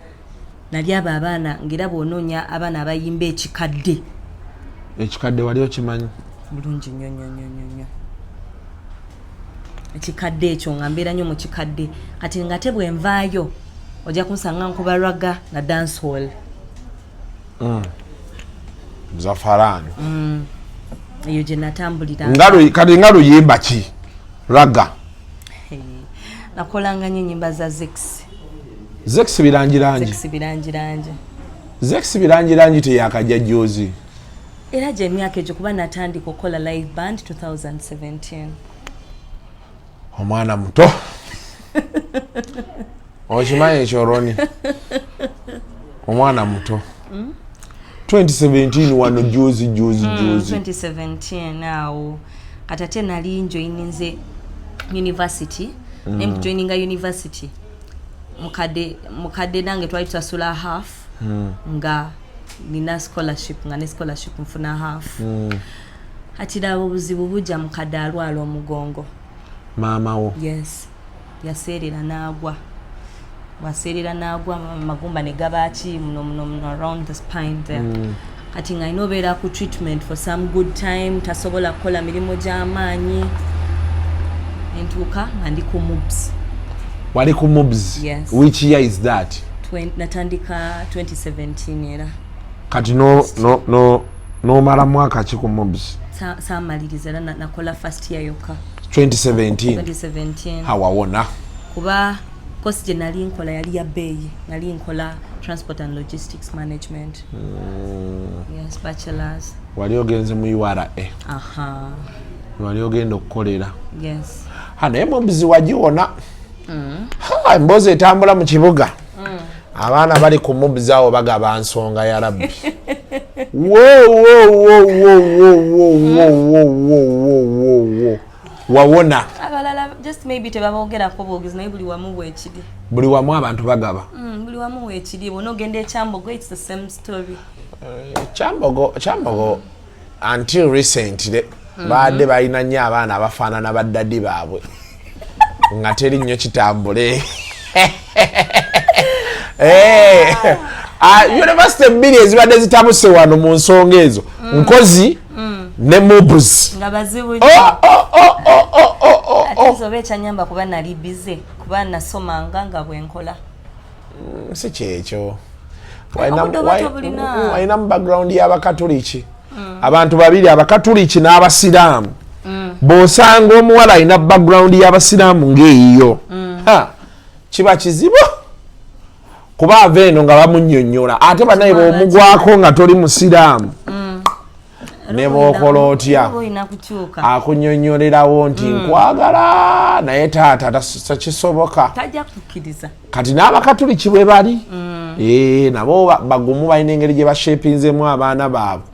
Nali abo abaana ngaera bw'onoonya abaana abayimba ekikadde. Ekikadde wali okimanyi? Bulungi nnyo nnyo nnyo nnyo nnyo. Ekikadde ekyo nga mbeera nnyo mu kikadde. Kati nga te bwe nvaayo ojja kunsanga nkuba ragga na dancehall. Zafaraani. Eyo gye natambulira. Kati nga luyimba ki, ragga? Hey, nakolanga nnyo ennyimba za Zex. Zex Birangirangi? Zex Birangirangi. Zex Birangirangi teyakajja juzi? Era gye emyaka egyo, kuba natandika okukola live band 2017. Omwana muto, okimanyi ekyo Roni, omwana muto, 2017, wano juzi juzi juzi. 2017 awo. Kati ate nali njoininze university, naye mukujoininga university mukadde nange twali tusasula half, nga nina scholarship, nga ne scholarship nfuna half. Kati laba obuzibu bujja, mukadde alwala omugongo. Maama wo? Yes, yaseerera n'agwa. Bwaseerera n'agwa, amagumba ne gabaki muno muno muno around the spine there. Kati nga alina obeera ku treatment for some good time, tasobola kukola mirimu gy'amaanyi. Entuuka nga ndi ku MUBS. Wali ku MUBS? Yes. Which year is that? Natandika 2017 era. Kati nomala mwaka ki ku MUBS? Saamaliriza, era nakola first year yokka. 2017? 2017. Hawawona. Kuba kosi gye nali nkola yali ya bbeeyi, nali nkola transport and logistics management. Yes, bachelors. Wali ogenze mu URA? Aha. Wali ogenda okukolera? Yes. Ha, naye MUBS wagiwona. Ha, emboozi etambula mu kibuga, abaana bali ku MUBS awo bagaba nsonga ya rabbi. Wo wo wo wo wo wo wo wo wo wo wo wo, wawona. Abalala just maybe tebabogerako bwogezi, naye buli wamu bwekiri. Buli wamu abantu bagaba. Buli wamu weekiri. Bwona ogenda ekyambogo, it's the same story. Kyambogo until recently baadde balina nnyo abaana abafaanana baddadi baabwe, nga teri nnyo kitambule. Eh, ah, university ebbiri ezibadde zitabuse wano mu nsonga ezo, Nkozi ne MUBS. Nga bazibu. Oh, oh, oh, oh, oh, oh, oh, Ate oh. nze oba ekyanyamba kuba nali busy, kuba nasomanga nga bwenkola. Si kyekyo. Obudde oba tobulina. Walina mu background y'abakatuliki. Abantu babiri, abakatuliki n'abasiraamu. Bw'osanga omuwala alina background y'abasiraamu ng'eyiyo, ha, kiba kizibu, kuba ava eno nga bamunnyonnyola. Ate banaye bw'omugwako nga toli musiraamu, ne bw'okola otya, Oba olina kukyuka. Akunyonyolerawo nti nkwagala, naye taata takisoboka. Tajja kukkiriza. Kati n'abakatuliki bwe bali. Eh, nabo bagumu, balina engeri gye bashepinzemu abaana baabwe.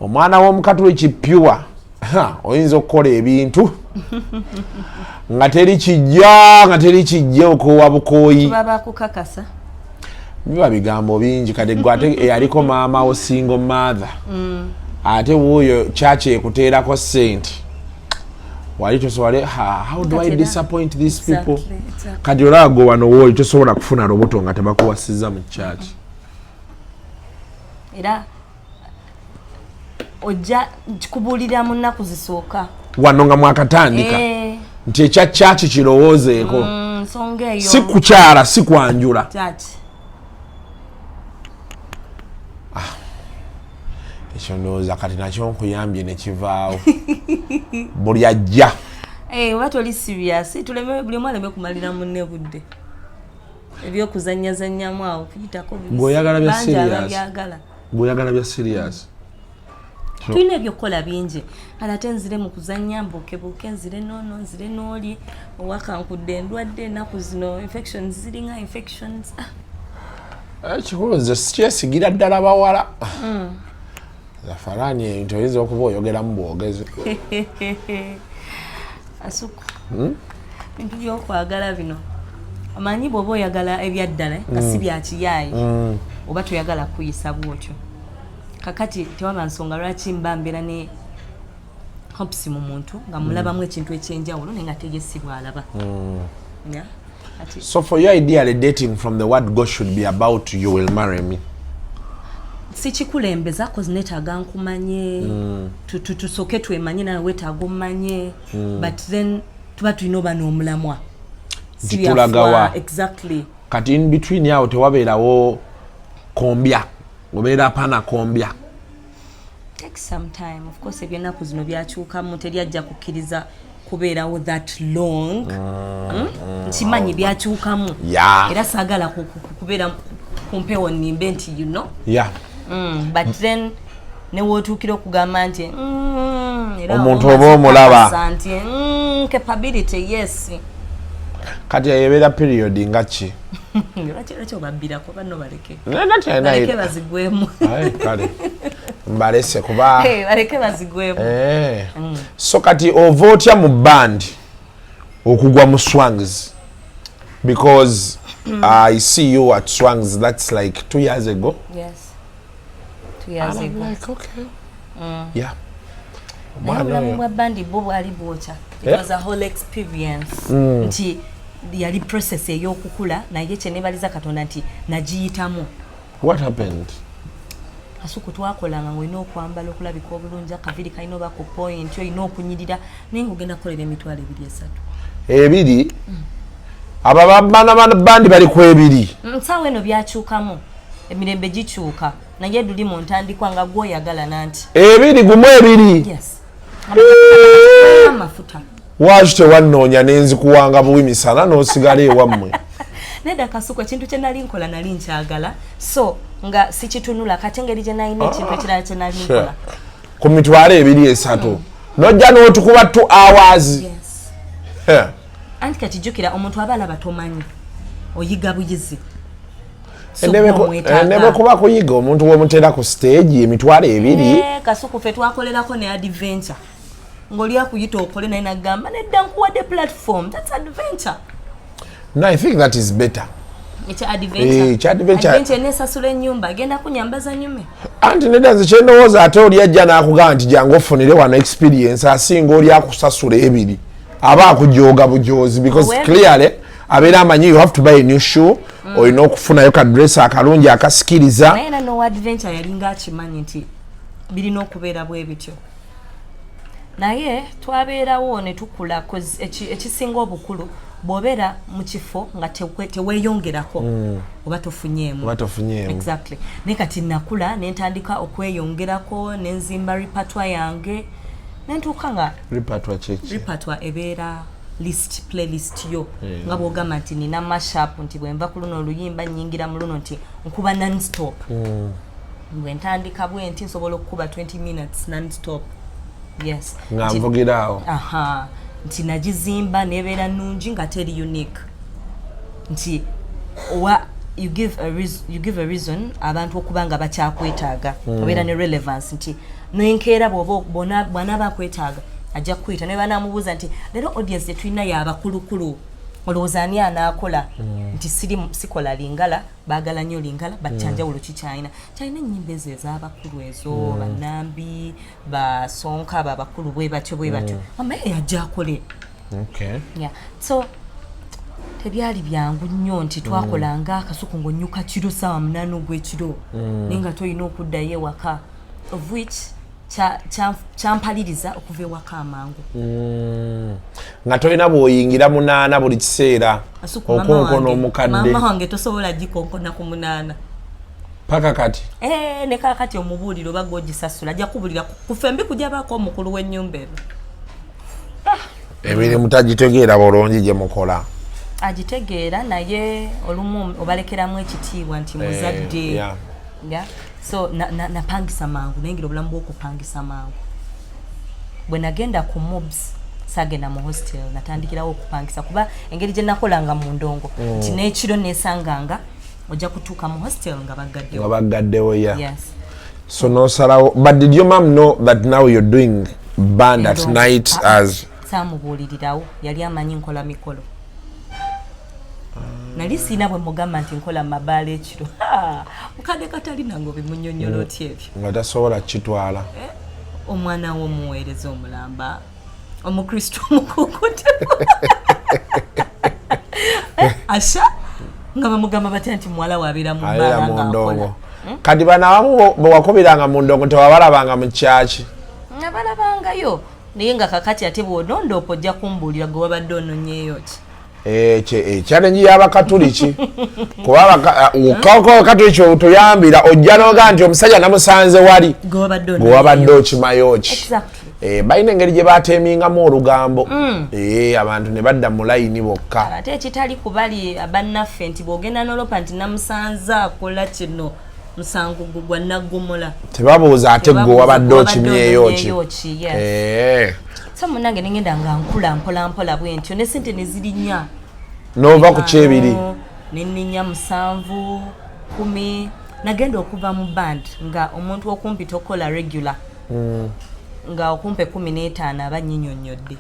Omwana w'omukatuliki pure, ha, oyinza okukola ebintu nga teri kijja, nga teri kijja, okoowa bukooyi. Tuba bakukakasa. Biba bigambo bingi. Kati gwe ate eyaliko maama wo single mother, ate wuuyo kyaki ekuteerako sente. Wali tosobola, how do I Kati era- disappoint these people? Exactly. Kati olaba gwe wano wooli tosobola kufuna lubuto nga tebakuwasiza mu church. Era ojja kikubuulira mu nnaku zisooka. Wano nga mwakatandika nti ekya church kirowoozeeko. Nsonga eyo. Si kukyala, si kwanjula. Church. Ekyo ndowooza kati nakyo nkuyambye nekivaawo buli ajja. Eh, oba toli serious, tuleme buli omu aleme kumalira munne budde, ebyokuzanyazanyamu awo kuyitako bibisi. Ng'oyagala bya Bangi serious. ababyagala. Bweoyagala bya serious. Tulina ebyokukola bingi kale, ate nzire mu kuzanya, mbuukebuuke, nzire noono, nzire n'oli owakankudde endwadde ennaku zino, infections ziringa infections. Ah, Ekikulu nze sikyesigira ddala bawala. Zafaraani ebintu oyinza okuba oyogeramu bwogezi. Asuku, bintu byokwagala bino, omanyi bw'oba oyagala ebyaddala nga si byakiyaayi, oba toyagala kuyisa bwotyo, kakati tewaba nsonga lwaki mba mbeera ne hopes mu muntu nga mulabamu ekintu ekyenjawulo naye nga teye si bwalaba. Yeah? Kati So for you, ideally, dating from the word go should be about "You will marry me"? Sikikulembeza, cause neetaaga nkumanye. Tusooke twemanye, nawe weetaaga omumanye, but then tuba tulina oba n'omulamwa. Si Nti byafuwa, tulagawa. Exactly. Kati in between awo tewabeerawo kombya, obeera apana kombya? Take some time, of course. Ebyennaku zino byakyukamu, teri ajja kukkiriza kubeerawo that long. Nkimanyi byakyukamu. Era saagala kubeera ku mpewo nnimbe nti you know. But then newootuukira okugamba nti era Omuntu omaze oba omulaba. okukakasa nti capability, yes. Kati ebeera period nga ki? Lwaki obabbirako banno? Baleke. Nate Baleke bazigwemu. Aye, kale mbalese kuba Hey, baleke bazigwemu. Eh. So kati ova otya mu band okugwa mu Swangs? Because I see you at Swangs, that's like 2 years ago. Yes, 2 years And I'm ago. like, okay, yeah. Naye Omwana obulamu oyo. bwa bandi bwo bwali bwokya. It was a whole experience, nti yali process ey'okukula, naye kyenebaliza Katonda nti nagiyitamu. What happened? Kasuku, twakolanga ngaolina okwambala okulabika obulungi, akaviri kalina oba ku point, olina okunyirira, naye ngaogenda kukolera 20,000, 30,000. Ebiri abo abaana bandi bali ku ebiri? Nsaawa eno byakyukamu, emirembe gikyuka, naye duli mu ntandikwa nga gwoyagala nanti. Ebiri gumu ebiri? Yes, amafuta. Waaki tewannoonya nenzikuwanga buwi misana n'osigala ewammwe? Nedda Kasuku, ekintu kye nali nkola nali nkyagala, so nga sikitunula. Kati engeri gye nalina ekintu ekirala kye nali nkola. Ku 20,000, 30,000 nojja n'otukuba 2 hours? Yes. Heh. Anti kati jjukira, omuntu aba alaba tomanyi, oyiga buyizi. So gw'omwetaaga. Nebe kuba kuyiga, omuntu w'omuteera ku stage 20,000. Eh, Kasuku, ffe twakolerako ne adventure, ng'oli akuyita okole naye nagamba nedda, nkuwadde platform, that's adventure. No, I think that is better. Ekya adventure? Eh, ekya adventure. Adventure eneesasula ennyumba, agenda kunyambaza nyume. Anti nedda, nze kyendowooza, ate oli ajja n'akugamba nti jangu ofunire wano experience, asinga oli akusasula ebiri, aba akujooga bujoozi, because clearly abeera amanyi you have to buy a new shoe, olina okufunayo ka dress akalungi akasikiriza. Naye era no adventure yalinga akimanyi nti birina okubeera bwe bityo, naye twabeerawo ne tukula, 'cause ekisinga obukulu, bw'obeera mu kifo nga teweeyongerako, oba tofunyeemu. Oba tofunyeemu. Exactly. Naye kati nakula nentandika okweyongerako, nenzimba repertoire yange, nentuuka nga Repertoire kiki? Repertoire ebeera list, playlist yo, nga bwogamba nti nina mashup, nti bwenva ku luno oluyimba nyingira mu luno, nti nkuba nonstop. Bwe ntandika bwe nti nsobola okukuba 20 minutes nonstop, yes. Nga nvugiraawo. Aha, nti nagizimba nebeera nungi nga teri unique, nti owa you give a reason abantu okuba nga bakyakwetaaga, obeera ne relevance, nti nenkeera bw'oba bw'anaaba akwetaaga ajja kukuyita, naye banamubuuza nti leero audience tetulina yabakulukulu. Olowooza ani anaakola nti siri sikola lingala? Baagala nnyo lingala, but kyanjawulo kikyalina kyalina ennyimba ezo ez'abakulu ezo, bannambi basonka abo abakulu bwe batyo bwe batyo, mama ye yajja akole. Yeah. So tebyali byangu nnyo nti twakolanga akasuku ng'onnyuka kiro saawa 8 ogw'ekiro, naye nga tolina okuddayo ewaka, of which kyampaliriza okuva ewaka amangu. Nga tolina bw'oyingira 8 buli kiseera. Kasuku, mama okonkona wange, omukadde. Mama wange tosobola gikonkona ku 8. Paka kati? Eh, ne kakati omubuuliro oba gwogisasula ajja kubulira ku fembi kujabaako omukulu w'ennyumba eno. Emirimu tagitegeera bulungi gye mukola? Agitegeera, naye olumu obalekeramu ekitiibwa nti muzadde. Yeah. So napangisa mangu, nayingira obulamu bw'okupangisa mangu. Bwe nagenda ku MUBS, saagenda mu hostel, natandikirawo okupangisa, kuba engeri gye nakolanga mu ndongo nti n'ekiro nesanganga ojja kutuuka mu hostel nga baggaddewo. Nga baggaddewo, ya. Yes. So nosalawo, but did your mom know that now you're doing band at Endongo. night? Ah, ah. As Saamubuulirirawo, yali amanyi nkola mikolo. Nali siina bwe mugamba nti nkola mu mabaala ekiro. Ha! Mukadde katali nange obimunyonnyola otya ebyo? Nga tasobola kukitwala. Omwana w'omuweereza omulamba, omukristo omukuukute, asha nga bamugamba batya nti muwala waabeera mu abeera bbaala mu ng'akola? ndongo. Kati bano abamu bwe wakubiranga mu ndongo, tewabalabanga mu kyaki? Nga balabangayo, naye nga kakati ate bw'onondoopa ojja kumbuulira gwe wabadde ononyeeyo ki. Challenge y'abakatuliki, kuba abakatuliki otuyambira ojja noga nti omusajja namusanze wali. Gwe wabadde gwe wabadde ononyeeyo. okimayo ki? Exactly. Balina engeri gye batemingamu olugambo. Abantu ne badda mu layini bokka. Ate ekitali ku bali bannaffe nti bw'ogenda n'olopa nti namusanze akola kino, musango gwe gwa naggomola. Tebabuuza ate gwe Tebabuuza wabadde gwe wabadde okimyeyo ki. ononyeeyo ki, yes. So munange nengenda nga nkula mpola mpola bwe ntyo, ne sente ne zirinnya. N'ova ku kyebiri. Nenninya 7, 10. Nagenda okuva mu band nga omuntu okumpi tokola regular, nga okumpa 15 aba nyinyonnyodde.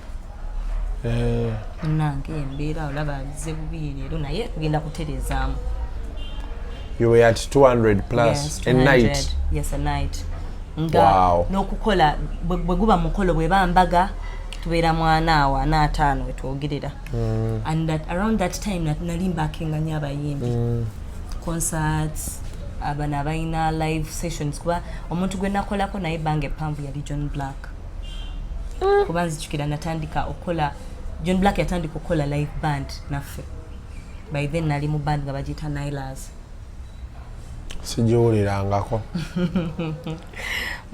Munange embeera olaba bize bubi leero, naye tugenda kutereezaamu. You were at 200 plus Yes, a 200. night? Yes, a night. Nga n'okukola bwe guba mukolo, bwe mbaga, tubeera mwana awo ana ataano wetwogerera. And that, around that time nali mbakinga nnyo abayimbi, concerts, abano abalina live sessions, kuba omuntu gwe nakolako naye ebbanga eppanvu yali John Black, kuba nzijukira natandika okukola, John Black yatandika okukola live band naffe. By then nali mu band nga bagiyita Nilas. Sigiwulirangako.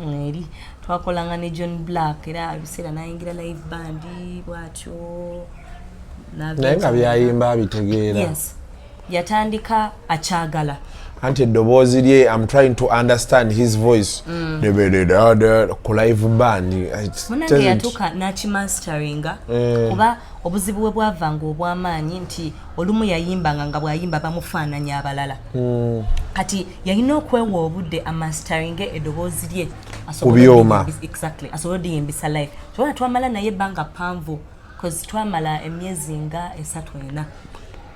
Eri twakolanga ne John Black, era ebiseera nayingira live band bwatyo. Naye nga byayimba abitegeera? Yes, yatandika akyagala. Anti eddoboozi lye, I'm trying to understand his voice. Debededade, ku live band it Munange yatuuka n'akimasteringa, kuba obuzibu bwe bwavanga obw'amaanyi nti olumu yayimbanga nga bw'ayimba bamufaananya abalala. Kati yalina okwewa obudde amasteringe eddoboozi lye asobole Ku byuma. Exactly, asobole odiyimbisa live. Tubona twamala naye ebbanga ppanvu, cause twamala emyezi nga 3,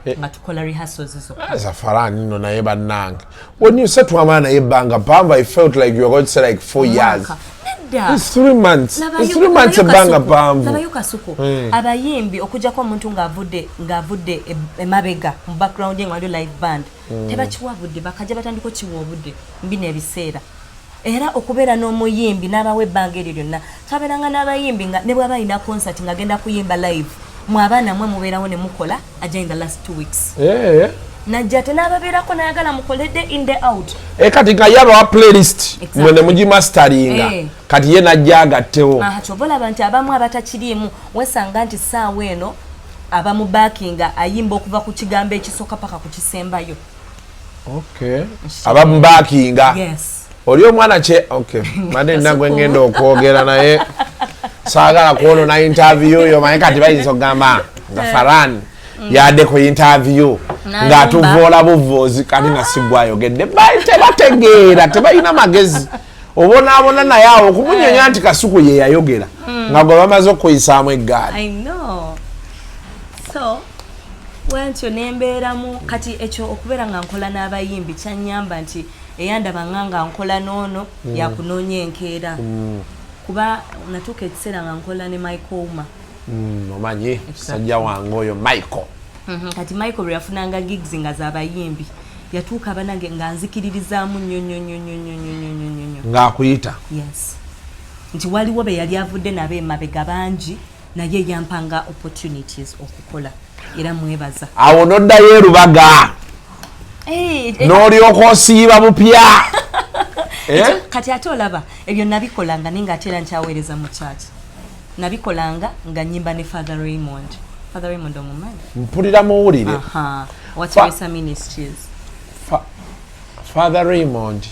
4 nga tukola rehearsals zokka. Zafarani nno, naye bannange, when you say twamala naye ebbanga ppanvu, I felt like you were going to say like 4 years. Mwaka. Nedda. It's 3 months. It's 3 months, ebbanga ppanvu. Labayo Kasuku, abayimbi okujjako omuntu ng'avudde emabega mu background ye nga waliyo live band, tebakiwa budde. Bakajja batandika okiwa obudde mbino ebiseera, era okubeera n'omuyimbi n'abawa ebbanga eryo lyonna. Twabeeranga n'abayimbi nga ne bw'aba alina concert ng'agenda kuyimba live, mwe abaana mwe mubeerawo ne mukola, ajja in the last 2 weeks. Najja ate n'ababeerako n'ayagala mukole day in, day out. Kati nga ye abawa playlist, mwe ne mugimasteringa. Kati ye najja agattewo. Aha, kyova olaba nti abamu abatakiriimu wesanga nti saawa eno abamubakinga ayimba okuva ku kigambo ekisooka paka ku kisembayo. Okay, abamubakinga. Yes. Oli omwana kye, okay, made nina gwe ngenda okwogera naye, saagala kwonona interview yo. Maye kati bayinza okugamba nga Faran yadde ku interview ng'atuvoola buvoozi, kati nga sigwayogedde. Tebategeera, tebalina magezi, obonaabona naye awo okumunyonya nti Kasuku ye yayogera nga gwe bamaze okuyisaamu eggaali. I know. So Bwentyo nembeeramu. Kati ekyo okubeera nga nkola n'abayimbi kyanyamba nti eyandaba nga nkola n'ono yakunoonya enkeera, kuba natuuka ekiseera nga nkola ne Michael Uma. Omanyi musajja wange oyo Michael. Kati Michael bwe yafunanga gigs nga z'abayimbi, yatuuka abanange nga nzikiririzaamu nnyo nnyo nnyo nnyo nnyo nnyo nnyo nnyo nnyo nnyo. Ng'akuyita. Yes, nti waliwo be yali avudde nabo emabega bangi, naye yampanga opportunities okukola, era mwebaza. Awo noddayo erubaga n'olyoka osiiba bupya. Eh? Kati ate olaba ebyo nabikolanga naye nga ate era nkyaweereza mu church. Nabikolanga nga nyimba ne Father Raymond. Father Raymond omumanyi? Mpulira muwulire. Aha, wa Teresa Ministries. Father Raymond,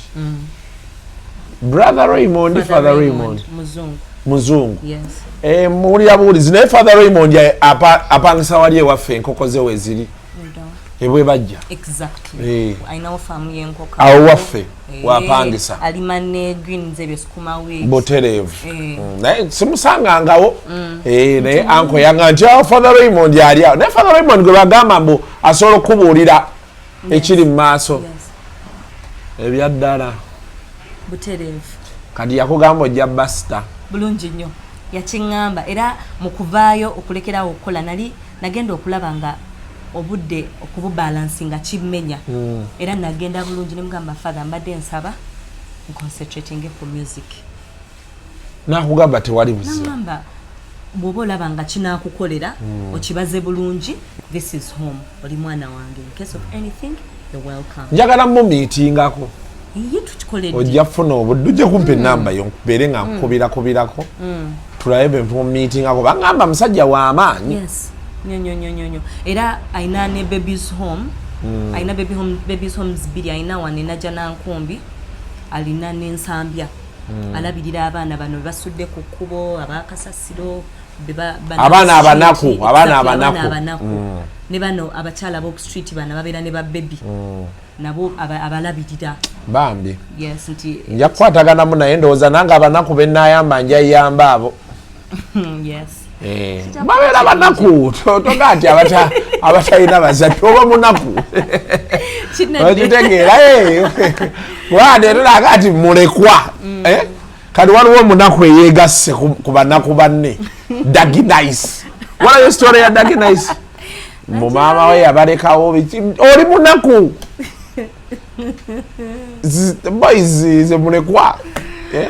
Brother Raymond, Father Raymond. Muzungu. Muzungu. Yes. Eh, muwulira buwulizi, naye Father Raymond apangisa wali ewaffe, enkoko ze weziri ebwe bajja. Exactly. Alinawo faamu y'enkoko. Awo waffe wapangisa. Alima ne greens, ebyo sukuma wiki. Butereevu. Eh. Naye simusangangawo. Eh, naye anko yanga nti awo Father Raymond ali awo, naye Father Raymond gwe bagamba mbu asobola okubuulira ekiri mu maaso. Yes. Ebyaddala. Butereevu. Kati yakugamba ojja basita. Bulungi nnyo, yakiŋŋamba. Era mu kuvaayo okulekerawo okukola, nali nagenda okulaba nga obudde okububalansi nga kimmenya, era nagenda bulungi nemugamba, "Father, mbadde nsaba nconcentratinge ku music." Nakugamba tewali buzibu. Nagamba, "Bw'oba olaba nga kinaakukolera, okibaze bulungi. This is home, oli mwana wange. In case of anything, you're welcome." Njagala mumiitingako. Ye tukikoledde. Ojja kufuna obudde, ojja kumpa enamba yo nkubeere nga nkubirakubirako, tulabe bwe mumiitingako. Baŋŋamba musajja w'amaanyi. Yes, nnyo nnyo nnyo nnyo nnyo. Era alina ne babies home, alina baby home, babies homes bbiri. Alina wano enajja nankumbi, alina n'ensambya. Alabirira abaana bano be basudde ku kkubo, abakasasiro. Abaana abanaku, abaana abanaku. Abanaku ne bano abakyala b'oku street, bano babeera ne babebi nabo abalabirira. Bambi. Yes, nti Nja kukwataganamu naye, ndowooza nange abanaku benayamba njayamba abo. Yes. Eh, babeera banaku, toga nti abatalina bazadde oba munaku. Kinadde. Okitegeera? Kubanga tetulaga nti mulekwa. Eh? Kati waliwo omunaku eyegasse ku banaku banne, Daginice. Walayo story ya Daginice, mu maama we yabalekawo biki, oli munaku. Boys ze mulekwa. Eh?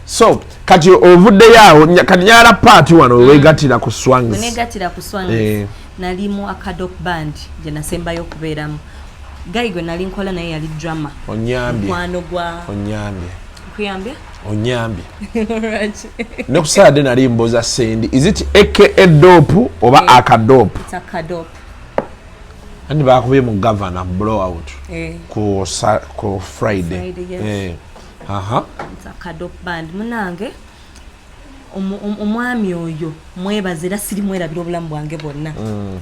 So kati ovuddeyo awo, kati nyala paati wano wewegattira ku Swangs. Wenegattira ku Swangs, nali mu Acadop band gye nasembayo okubeeramu. Guy gwe nali nkola naye yali drummer. Onyambye. Mukwano gwa Onyambye. Nkuyambye. Onyambye. Lwaki? Ne ku Saturday nali mbuuza Sendi, is it aka dope oba Eh. Akadop? It's Acadop. Anti bakubye mu Governor blowout ku Friday. Friday, yes. Eh. Aha. It's Acadop band. Munange omwami oyo mwebaza, era sirimwerabira obulamu bwange bwonna,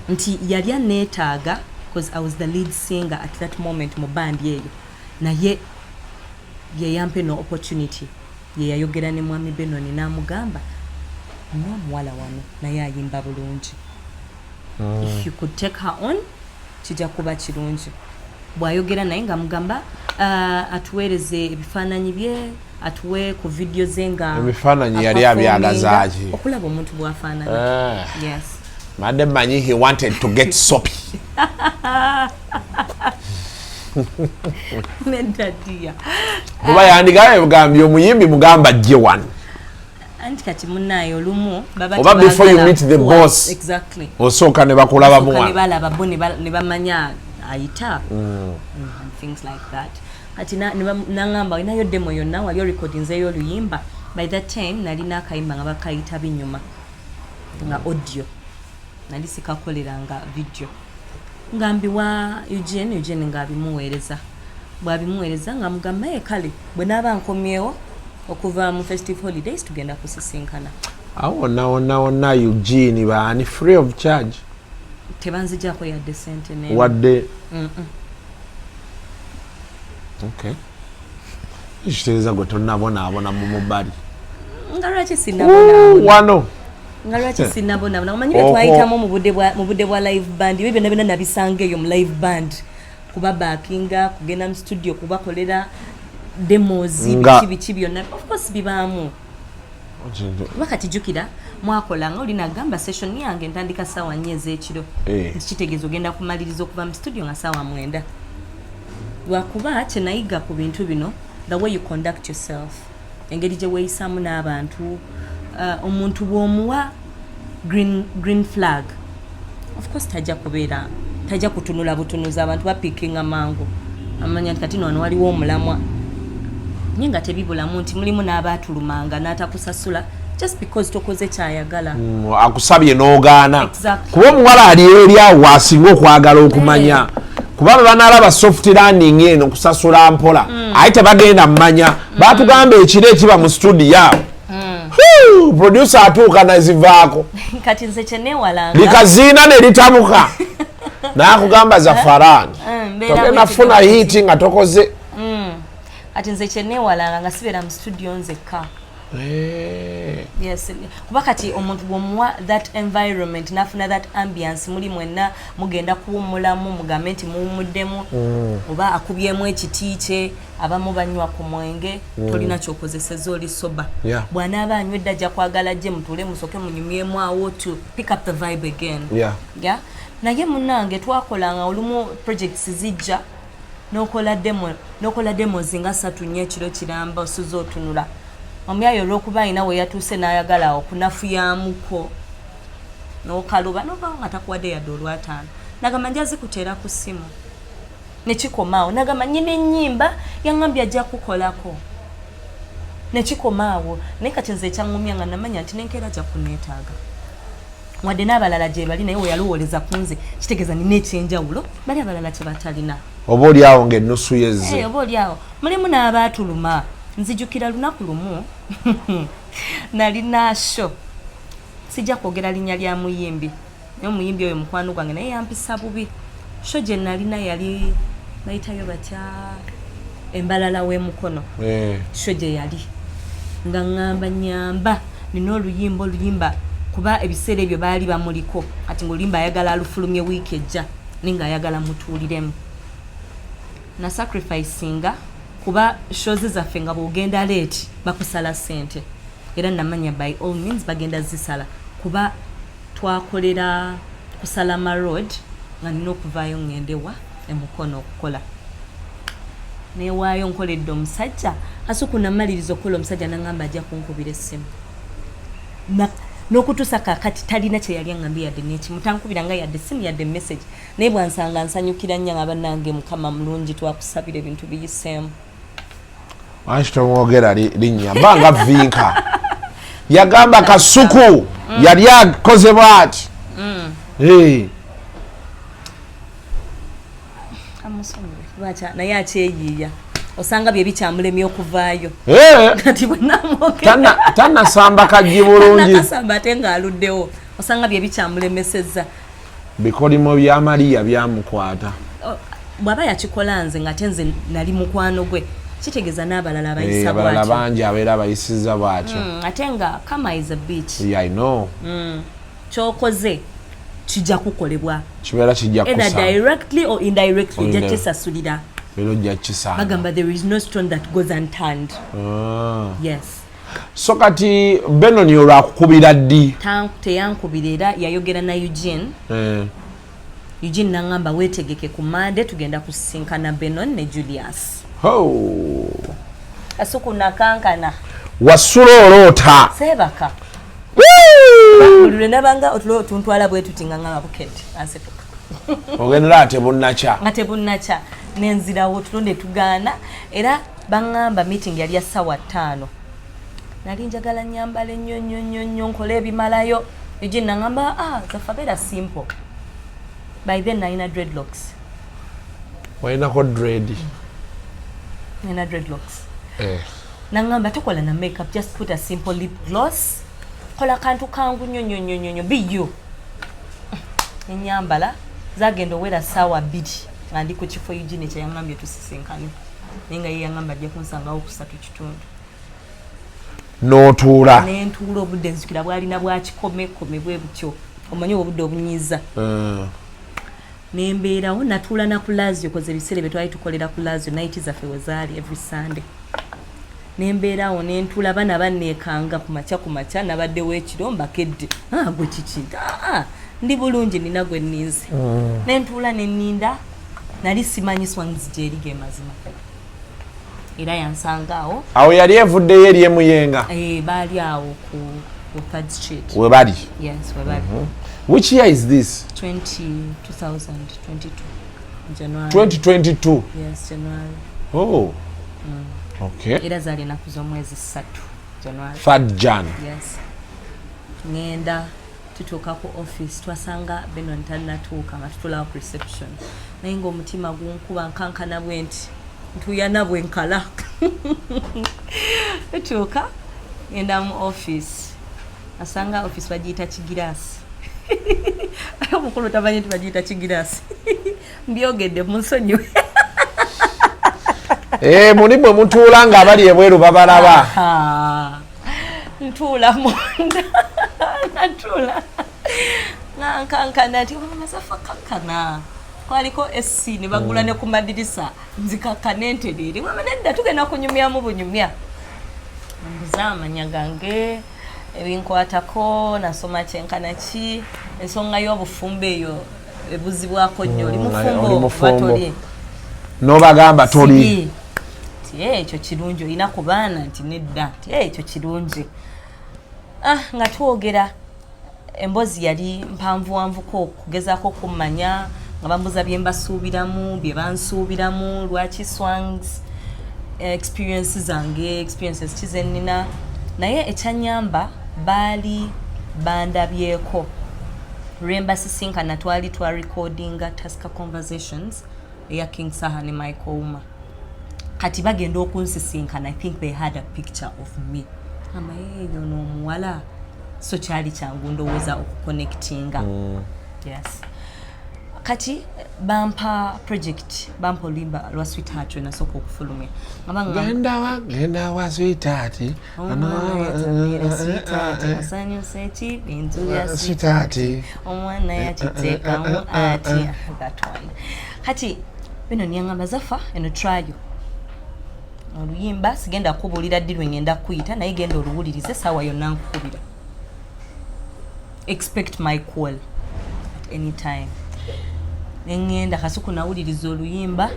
nti yali aneetaaga because I was the lead singer at that moment mu band eyo, naye yeyampa eno opportunity. Ye yayogera ne mwami Benoni n'amugamba, "N'omuwala wano naye ayimba bulungi. If you could take her on, kijja kuba kirungi." Bw'ayogera naye nga mugamba atuweereze ebifaananyi bye, atuwe ku vidiyo ze nga Ebifaananyi yali abyagaza ki? Okulaba omuntu bw'afaanana. Ah. Yes. Madde manyi he wanted to get soapy. Nedda dear. Kuba yandigaye bugambye omuyimbi, mugamba ajje wano. Anti kati munaaye olumu baba Oba before you tebaagala meet the boss. Exactly. Osooka ne bakulabamu Basooka ne wano. balaba bo ne bamanya ayita, and things like that. Kati naŋŋamba, "Olinayo demo yonna? Wali orecordinzeyo oluyimba?" By that time nalina akayimba nga bakayita Binyuma, nga audio, nali sikakoleranga video, nga mbiwa Eugene. Eugene ng'abimuweereza. Bw'abimuweereza nga mugamba, "Ye kale, bwe naaba nkomyewo okuva mu festive holidays, tugenda kusisinkana." Awo wonna wonna wonna Eugene baani, free of charge? Tebanzijako yadde sente n'emu. Wadde? Okay, ekitegeeza gwe tonnabonaabona mu mubali. Nga lwaki sinnabonaabona? Wano Nga lwaki sinabonabona? Omanyi bye twayitamu mu budde bwa live band, ebyo byonna byonna nabisanga eyo mu live band, kuba backinga, kugenda mu studio, kubakolera demos, biki biki byonna. Of course bibaamu, kuba kati jjukira mwakola nga oli nagamba session yange ntandika 4:00 ez'ekiro. Nti kitegeeza ogenda kumaliriza okuva mu studio nga 9:00. Lwakuba kyenayiga ku bintu bino, the way you conduct yourself, engeri gye weeyisaamu n'abantu, omuntu bw'omuwa green flag, of course tajja kubeera, tajja kutunula butunuzi. Abantu bapickinga mangu, amanya nti kati no wano waliwo omulamwa. Naye nga tebibulamu nti mulimu n'abaatulumanga n'atakusasula just because tokoze kyayagala. Akusabye n'ogaana. Exactly. Kuba omuwala ali eri awo wasinga okwagala okumanya, kuba bwe banalaba soft landing eno, kusasula mpola, aye tebagenda mmanya. Batugamba ekiro ekiba mu studio awo, Huu, producer atuuka nazivaako. Kati nze kyeneewalanga, likaziina ne litabuka n'akugamba Zafarani, Mbeera togenda bweti funa bweti. hit nga tokoze. Kati nze kyeneewalanga nga sibeera mu studio nzekka. Yes, kuba kati omuntu bw'omuwa that environment n'afuna that ambiance, muli mwenna mugenda kuwummulamu, mugambe nti muwummuddemu, oba akubyemu ekiti kye, abamu banywa ku mwenge, tolina kyokozeseza, oli sober. Bw'anaaba anywedde ajja kwagala gye mutuule, musooke munyumyemu awo to pick up the vibe again. Yeah? Naye munnange twakolanga olumu projects zijja, n'okola demo, n'okola demos nga ssatu nnya ekiro kiramba, osuza otunula omyayo olw'okuba alina we yatuuse n'ayagala okunafuyamuko n'okaluba novawo nga takuwadde yadde olwataano. Nagamba njazi kuteera ku ssimu, nekikomaawo. Nagamba nyina ennyimba yaŋŋambye ajja kukolako, nekikomaawo. Naye kati nze ekyaŋŋumya nga namanya nti nenkeera ajja kuneetaaga, wadde n'abalala gye bali, naye weyaluwoleza ku nze kitegeeza nina ekyenjawulo bali abalala kye batalina. Oba oli awo ng'ennusu yezze. Eh, oba oli awo mulimu n'abaatuluma. Nzijukira lunaku lumu nalina show, sijja kwogera linnya lya muyimbi, naye omuyimbi oyo mukwano gwange, naye yampisa bubi. Show gye nalina yali bayitayo batya, embalala w'emukono. Show gye yali nga ŋŋamba nyamba nina oluyimba, oluyimba kuba ebiseera ebyo baali bamuliko kati ngaoluyimba ayagala alufulumye wiiki ejja, naye ngaayagala mutuuliremu. Na sacrificinga kuba shows zaffe nga bwogenda late bakusala ssente, era namanya by all means bagenda zisala, kuba twakolera ku Salama Road, nga nina okuvaayo ŋŋendewa emukono okukola. Newaayo nkoledde omusajja asuku, namaliriza okukola, omusajja naŋŋamba ajja kunkubira essimu. N'okutuusa kakati talina kyeyali aŋŋambye yadde n'ekimu, tankubira nga yadde essimu yadde message. Naye bwansanga nsanyukira nnyo nga bannange mukama mulungi, twakusabira ebintu biyiseemu. Lwaki tomwogera linnya? Ba nga Vinka yagamba Kasuku yali akoze bwati. Eh, amusonyiwe lwaki naye akyeyiiya, osanga bye bikyamulemye okuvaayo. Kati bwe namwogera Tanasamba kaggi bulungi. Nakasamba ate ng'aluddewo, osanga bye bikyamulemesezza. Bikolimo bya Mariya byamukwata. Oh, bw'aba yakikola nze ng'ate nze nali mukwano gwe, kitegeeza n'abalala abayisa abalala bw'atyo. Bangi abeera abayisiza bwatyo. Ate nga karma is a bitch. Yeah, I know. Kyokoze kijja kukolebwa. Kibeera kijja either kusanga directly or indirectly, Or ojja indirect. kisasulira. Era ojja kisanga. Bagamba there is no stone that goes unturned. Yes. So kati Benoni olwo akukubira ddi? Teyankubira, era yayogera na Eugene. Eugene naŋŋamba weetegeke ku Mande tugenda kusisinkana Benon ne Julius. Ho. Kasuku nakankana. Wasula oloota? Seebaka. Woo! Buli lwe nabanga otulo tuntwala bwe tuti nga ŋŋamba bukedde ansituka. Ogendera ate bunnakya. Nga tebunnakya nenzirawo, tulo ne tugaana. Era baŋŋamba meeting yali ya 5:00, nali njagala nyambala ennyo nnyo nnyo nnyo, nkole ebimalayo. Eugene naŋŋamba, ah, Zafa, beera simple. By then nalina dreadlocks. Walinako dread? Nalina dreadlocks. Naŋŋamba tokola na makeup, just put a simple lip gloss, kola kantu kangu nnyo nnyo nnyo nnyo nnyo, be you. Enyambala zagenda owera 2:00 nga ndi ku kifo Eugene kyeyaŋŋambye tusisinkane, naye nga ye yaŋŋamba ajja kunsangawo ku 3:15. N'otuula. Nentuula. Obudde nzukira bwalina bwakikomekome bwe butyo, omanyi obudde obunyiiza. Nembeerawo, natuula na ku Lazio, koze ebiseera bye twali tukolera ku Lazio, night zaffe we zaali every Sunday. Nembeerawo nentuula, baana banneekanga ku makya, ku makya nabaddewo ekiro mbakedde. "Ah, gwe kiki?" "Ah, ndi bulungi, nina gwe nninze." Nentuula nenninda, nali simanyi Swangz gyeri, ge mazima, era yansanga awo. Awo yali evuddeyo eri emuyenga? Eh, baali awo ku Third Street. We bali? Yes, we bali. Which year is this? 20, 2022 January. 2022? Yes, January. Oh, okay. Era zaali ennaku z'omwezi 3 January. Third Jan. Yes. Ŋŋenda, tutuuka ku office, twasanga Benon tannatuuka, nga tutulawo ku reception, naye ngaomutima gunkuba, nkankana bwe nti, ntuyana bwe nkala. Tutuuka, ŋŋenda mu office, asanga office bagiyita kigiraasi. Omukulu tamanyi nti bagiyita kigiraasi, mbyogedde, munsonyiwe. Eh, muli bwe mutuula ng'abali ebweru babalaba. Aha. Ntuula munda, natuula nga nkankana nti masafa kakkana, kwaliko AC ne bagula ne ku madirisa, nzikakkana entereere. Wama nedda, tugenda kunyumyamu bunyumya. Mbuza amanya gange, ebinkwatako, nasoma kyenkana ki, ensonga y'obufumbo eyo ebuzibwako nnyo, oli mufumbo Oli oba mufumbo? Toli. N'obagamba toli. Siri. Nti "Eh, ekyo kirungi, olina ku baana?" Nti nedda. Nti "Eh, ekyo kirungi." Ah, nga twogera, emboozi yali mpanvuwanvuko okugezaako okummanya, nga bambuza bye mbasuubiramu, bye bansuubiramu, lwaki Swangz, experience zange, experiences ki zenina. Naye ekyanyamba, baali bandabyeko lwembasisinkana, twali twa recordinga Tusker Conversations eya King Saha ne Michael Uma. Kati bagenda okunsisinkana, I think they had a picture of me, amaye ono omuwala, so kyali kyangu ndowooza okuconnectinga. Yes, kati bampa project, bampa oluyimba lwa Sweetheart lwe nasooka okufulumya. Nga baŋŋamba, Gendawa, gendawa sweetheart. Omwana yatamira sweetheart, asanyuse ki bintu bya sweetheart. Omwana yakiteekamu ati that one. Kati bino niyaŋŋamba, "Zafa, eno trayo oluyimba, sigenda kubuulira ddi lwe ngenda kuyita, naye genda oluwulirize, saawa yonna nkukubira, expect my call at any time." Neŋŋenda Kasuku, nawuliriza oluyimba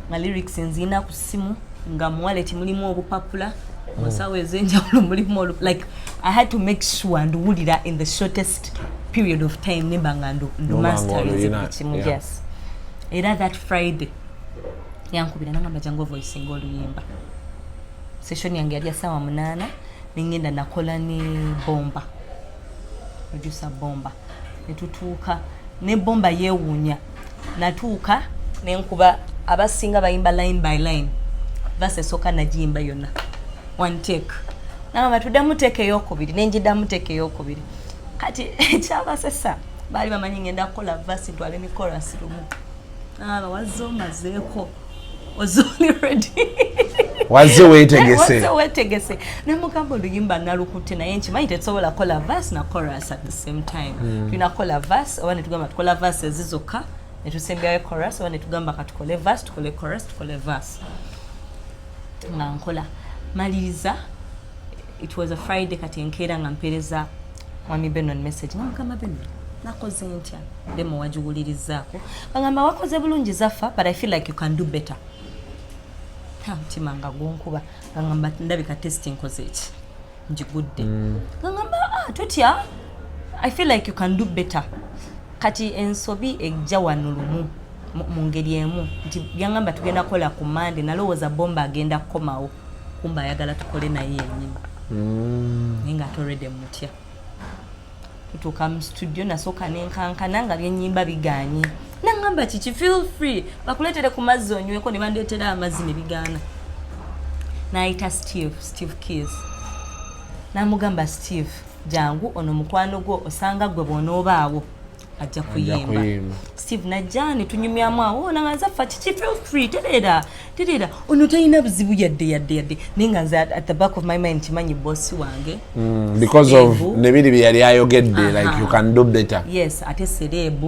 nga lyrics nziina ku ssimu, nga mu wallet mulimu obupapula, mu nsawo ez'enjawulo mulimu like I had to make sure nduwulira in the shortest period of time, nemba nga ndumasteringze oluyina, buli kimu. Yes, era that Friday yankubira nangamba, "Jangu ovoicinga oluyimba." Session yange yali ya saawa 8, nengenda nakola ne Bomba, producer Bomba, netutuuka ne Bomba yeewuunya. Natuuka nenkuba, abasinga bayimba line by line, verse esooka nagiyimba yonna one take. Nagamba, "Tuddamu take eyokubiri." Nenjiddamu take eyokubiri. Kati ekyabasesa, baali bamanyi ngenda kukola verse ntwale ne chorus lumu. Aba wazze omazeeko, ozoli ready. Wazze weetegese. Wazze weetegese. Nemugamba, "Oluyimba nalukutte, naye nkimanyi tetusobola kukola verse na chorus at the same time. Tulina kukola verse, oba netugamba tukola verse ezi zokka netusembyayo chorus, oba netugamba katukole verse, tukole chorus, tukole verse." Nga nkola, maliriza. It was a Friday. Kati enkeera nga mpeereza mwami Benon message, nga mugamba, "Benon, nakoze ntya demo? Wagiwulirizaako?" Bagamba, "Wakoze bulungi Zafa, but I feel like you can do better." Ha, mutima nga gunkuba, nga ngamba ndabika test nkoze eki njigudde. Nga ngamba, "Ah, totya, I feel like you can do better." Kati ensobi ejja wano lumu mu ngeri emu nti byangamba tugenda kukola ku Mande, nalowooza Bomba agenda kukomawo, kumba ayagala tukole naye yennyini, naye nga ate already mutya. Tutuuka mu studio, nasooka nenkankana nga byenyimba biganye. Naŋŋamba, "Kiki, feel free, bakuleetere ku mazzi onyweko." Ne bandeetera amazzi ne bigaana. N'ayita Steve, Steve Keys, n'amugamba, "Steve, jangu, ono mukwano gwo, osanga gwe bw'onoobaawo Ajja kuyimba. Kuyimba. Steve najja ne tunyumyamu awo, nanga Zafa kiki, feel free, tereera, tereera, ono talina buzibu yadde yadde yadde. Naye nga nze at the back of my mind kimanyi bosi wange. Because of Celeb. nebiri bye yali ayogedde, like you can do better. Yes, ate celeb,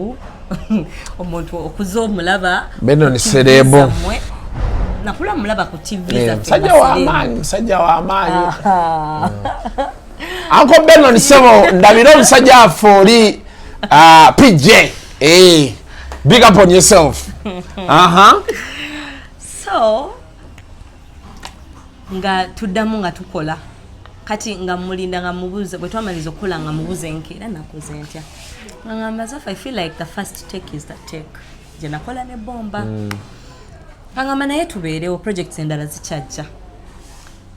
omuntu okuza omulaba Benon ku TV celeb. zammwe. Nakula mulaba ku TV zaffe Musajja nga celeb. w'amaanyi, musajja w'amaanyi. Uncle Benon, sebo, ndabira omusajja affe oli, ah, PJ. Eh, big up on yourself. Aha. So nga tuddamu nga tukola, kati nga mulinda, nga mubuuza, bwe twamaliriza okukola nga mubuuza enkeera nakoze ntya, nga ngamba, "Zafa, I feel like the first take is the take gye nakola ne bomba." Ngamba, "Naye tubeerewo, projects endala zikyajja."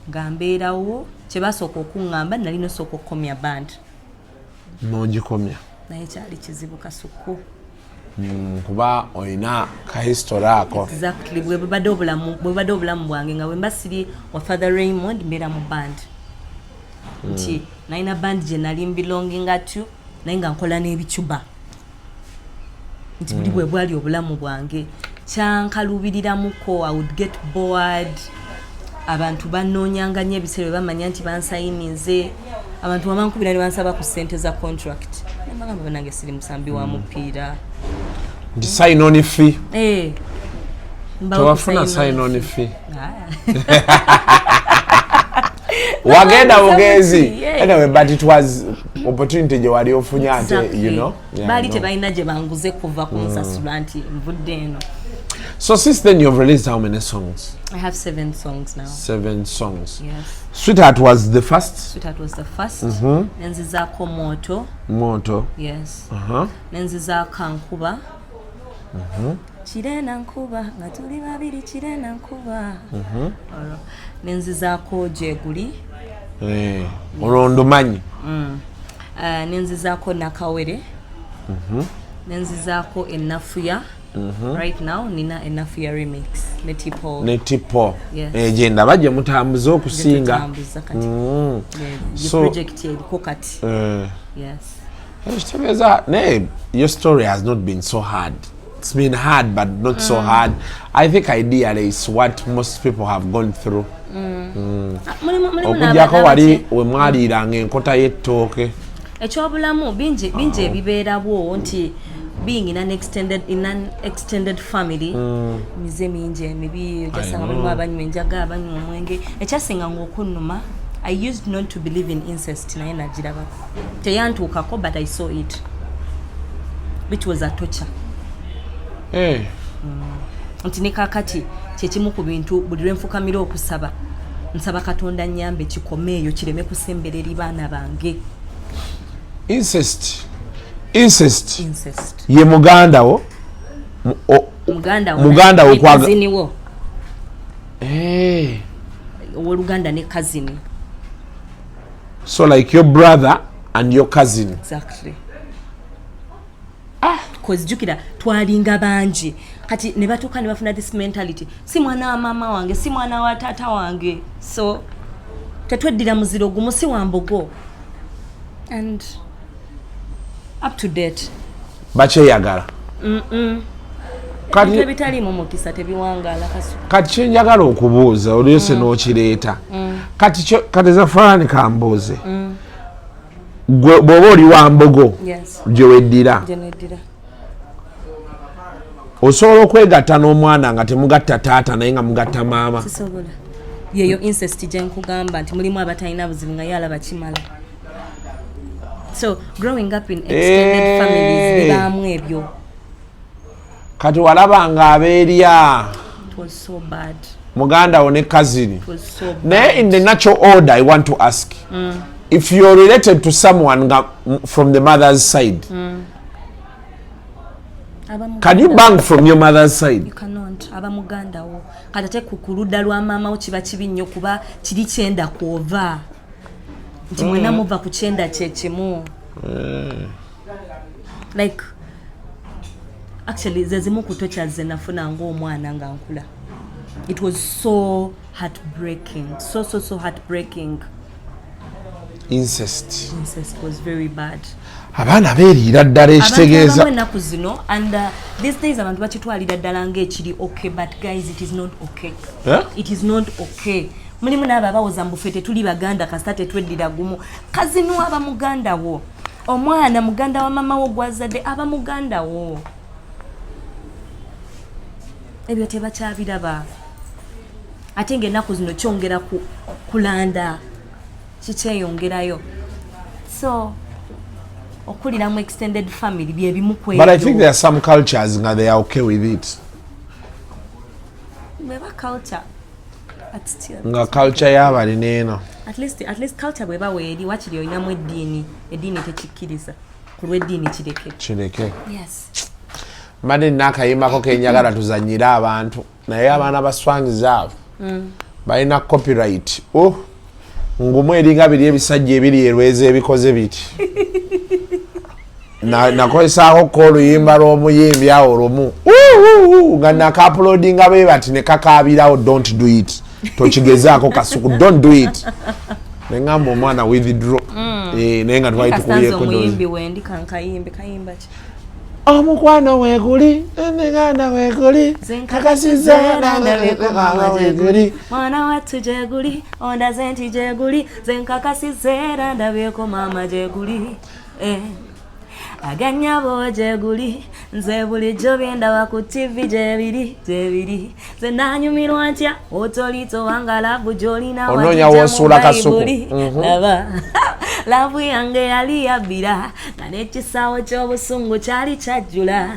Nga mbeerawo, kyebasooka okuŋŋamba, nalina osooka okukomya band. N'ogikomya. Naye kyali kizibu, Kasuku. Kuba olina kahistory ako. Exactly, bwe bubadde obulamu bwange, nga bwe mba siri wa Father Raymond, mbeera mu band, nti nalina band gye nali mbelonginga to, naye nga nkola n'ebicuba, nti buli bwe bwali obulamu bwange. Kyankalubiriramuko, I would get bored. Abantu banoonyanga nnyo ebiseera bwe bamanya nti bansayininze, abantu babankubira ne bansaba ku ssente za contract. Nembagamba, "Banange, siri musambi wa mupiira." Nti sign on fee. Eh, mbawo Tewafuna ku sign on fee? Ah. Wagenda bugenzi. Yeah. Anyway, but it was opportunity gye wali ofunye ate. Exactly. You know. Yeah, Baali I know. tebalina gye banguze kuva kunsasula nti nvudde eno. So since then you've released how many songs? I have seven songs now. Seven songs. Yes. Sweetheart was the first. Sweetheart was the first. Nenzizaako Moto. Moto. Yes. Nenzizaako Nkuba, Kirena Nkuba, nga tuli babiri, Kirena Nkuba. Olwo nenzizaako Gyeguli. Eh, olwo ndumanyi. Nenzizaako Nakawere. Nenzizaako Enafuya. Right now nina Enafuya remix ne Tipo. Ne Tipo. Yes. Eh, gye ndaba gye mutambuza okusinga. Gyetutambuza kati. Ye project eriko kati. Eh, Yes. Kitegeeza naye your story has not been so hard. It's been hard but not so hard. I think ideally is what most people have gone through. Ah, mulimu Okugyako wali we mwaliiranga enkota y'ettooke. Ekyobulamu bingi bingi ebibeerawo, nti being in an extended family, mize mingi emibi ojasanga. Know. Mulimu abanywa enjaga, abanywa omwenge. Ekyasinganga okunnuma, I used not to believe in incest, naye nagirabako. Teyantuukako, but I saw it, which was a torture. Eh, Nti ne kakati kyekimu ku bintu buli lwenfukamira okusaba, nsaba Katonda nyambe kikome eyo, kireme kusembera eri baana bange. Incest, incest. Incest. Ye muganda wo Muganda wo. Muganda wo Ne cousin wo. Eh, Owooluganda ne cousin. So like your brother and your cousin. Exactly. 'Cause jjukira twalinga bangi, kati ne batuuka ne bafuna this mentality, si mwana wa maama wange, si mwana wa taata wange, so tetweddira muziro gumu, si wa mbogo, and up to date. Bakyeyagala kati? Ebintu ebitaliimu mukisa tebiwangaala, Kasuku. Kati kyenjagala okubuuza, olyose n'okireeta kati kati Zafalani, kambuuze, gwe bw'oba oli wa mbogo Yes. gye weddira, Gye neddira. Osobola okwegatta n'omwana nga temugatta taata naye nga mugatta maama? Sisobola. Yeyo incest gye nkugamba nti mulimu abatalina buzibu, nga ye alaba kimala. So growing up in extended families bibaamu ebyo. Kati walaba nga abeerya It was so bad. muganda wo ne cousin. It was so bad. Naye in the natural order, I want to ask, if you're related to someone nga from the mother's side, Aba can you muganda. Bang from your mother's side? You cannot. Aba muganda wo. Kati ate ku ludda lwa maama wo kiba kibi nnyo, kuba kiri kyenda kwova nti mwena muva ku kyenda kyekimu. Like actually ze zimu ku torture ze nafuna ng'omwana nga nkula. It was so heartbreaking, so so so heartbreaking. Incest. Incest was very bad. Abaana beeriira ddala, ekitegeeza Ennaku zino and these days abantu bakitwalira ddala ngaekiri okay, but guys, it is not okay. Eh? It is not okay. Mulimu n'abo abawoza mbu ffe tetuli baganda kasita tetweddira gumu. Kazinu aba muganda wo, omwana muganda wa mama wo gwazadde aba muganda wo. Ebyo tebakyabiraba, ate ngaennaku zino kyongera kulanda, kikyeyongerayo. So okulira mu extended family byebimu ku But I think ebyo. There are some cultures nga they are okay with it. Bweba culture, but still. Nga culture y'abalina eno. At least culture bweba weeri, wakiri olinamu eddiini. Eddiini tekikkiriza, ku lw'eddiini kireke. Kireke. Yes. Mbadde nina akayimbako kenjagala tuzanyire abantu, naye abaana ba Swangz abo balina copyright. Oh, ngumu eringa biri ebisajja ebiri erweza ebikoze biti. Nakozesaako ko oluyimba lw'omuyimbi awo lumu nga nakauploadinga bwe bati ne kakaabirawo, "Don't do it, tokigezaako Kasuku, don't do it." Neŋŋamba omwana withdraw. Eh, naye nga twali Kasanze tukubyeko omuyimbi dozi. Wendi kankayimbe, kayimba ki? Omukwano weguli, eneganda weguli, kakasiza weguli. Mwana wattu gyeguli, ondaze nti gyeguli, ze nkakasiza era ndabyeko maama gyeguli. Eh. Aganyabo gyeguli, nze bulijjo byendaba ku TV gyebiri, gyebiri. Nze nanyumirwa ntya otolito wanga love gyolina. Onoonya Wagijja mu w'osuula Kasuku. Bayibuli. Laba love yange yali yabbira nga n'ekisawo ky'obusungu kyali kyajjula,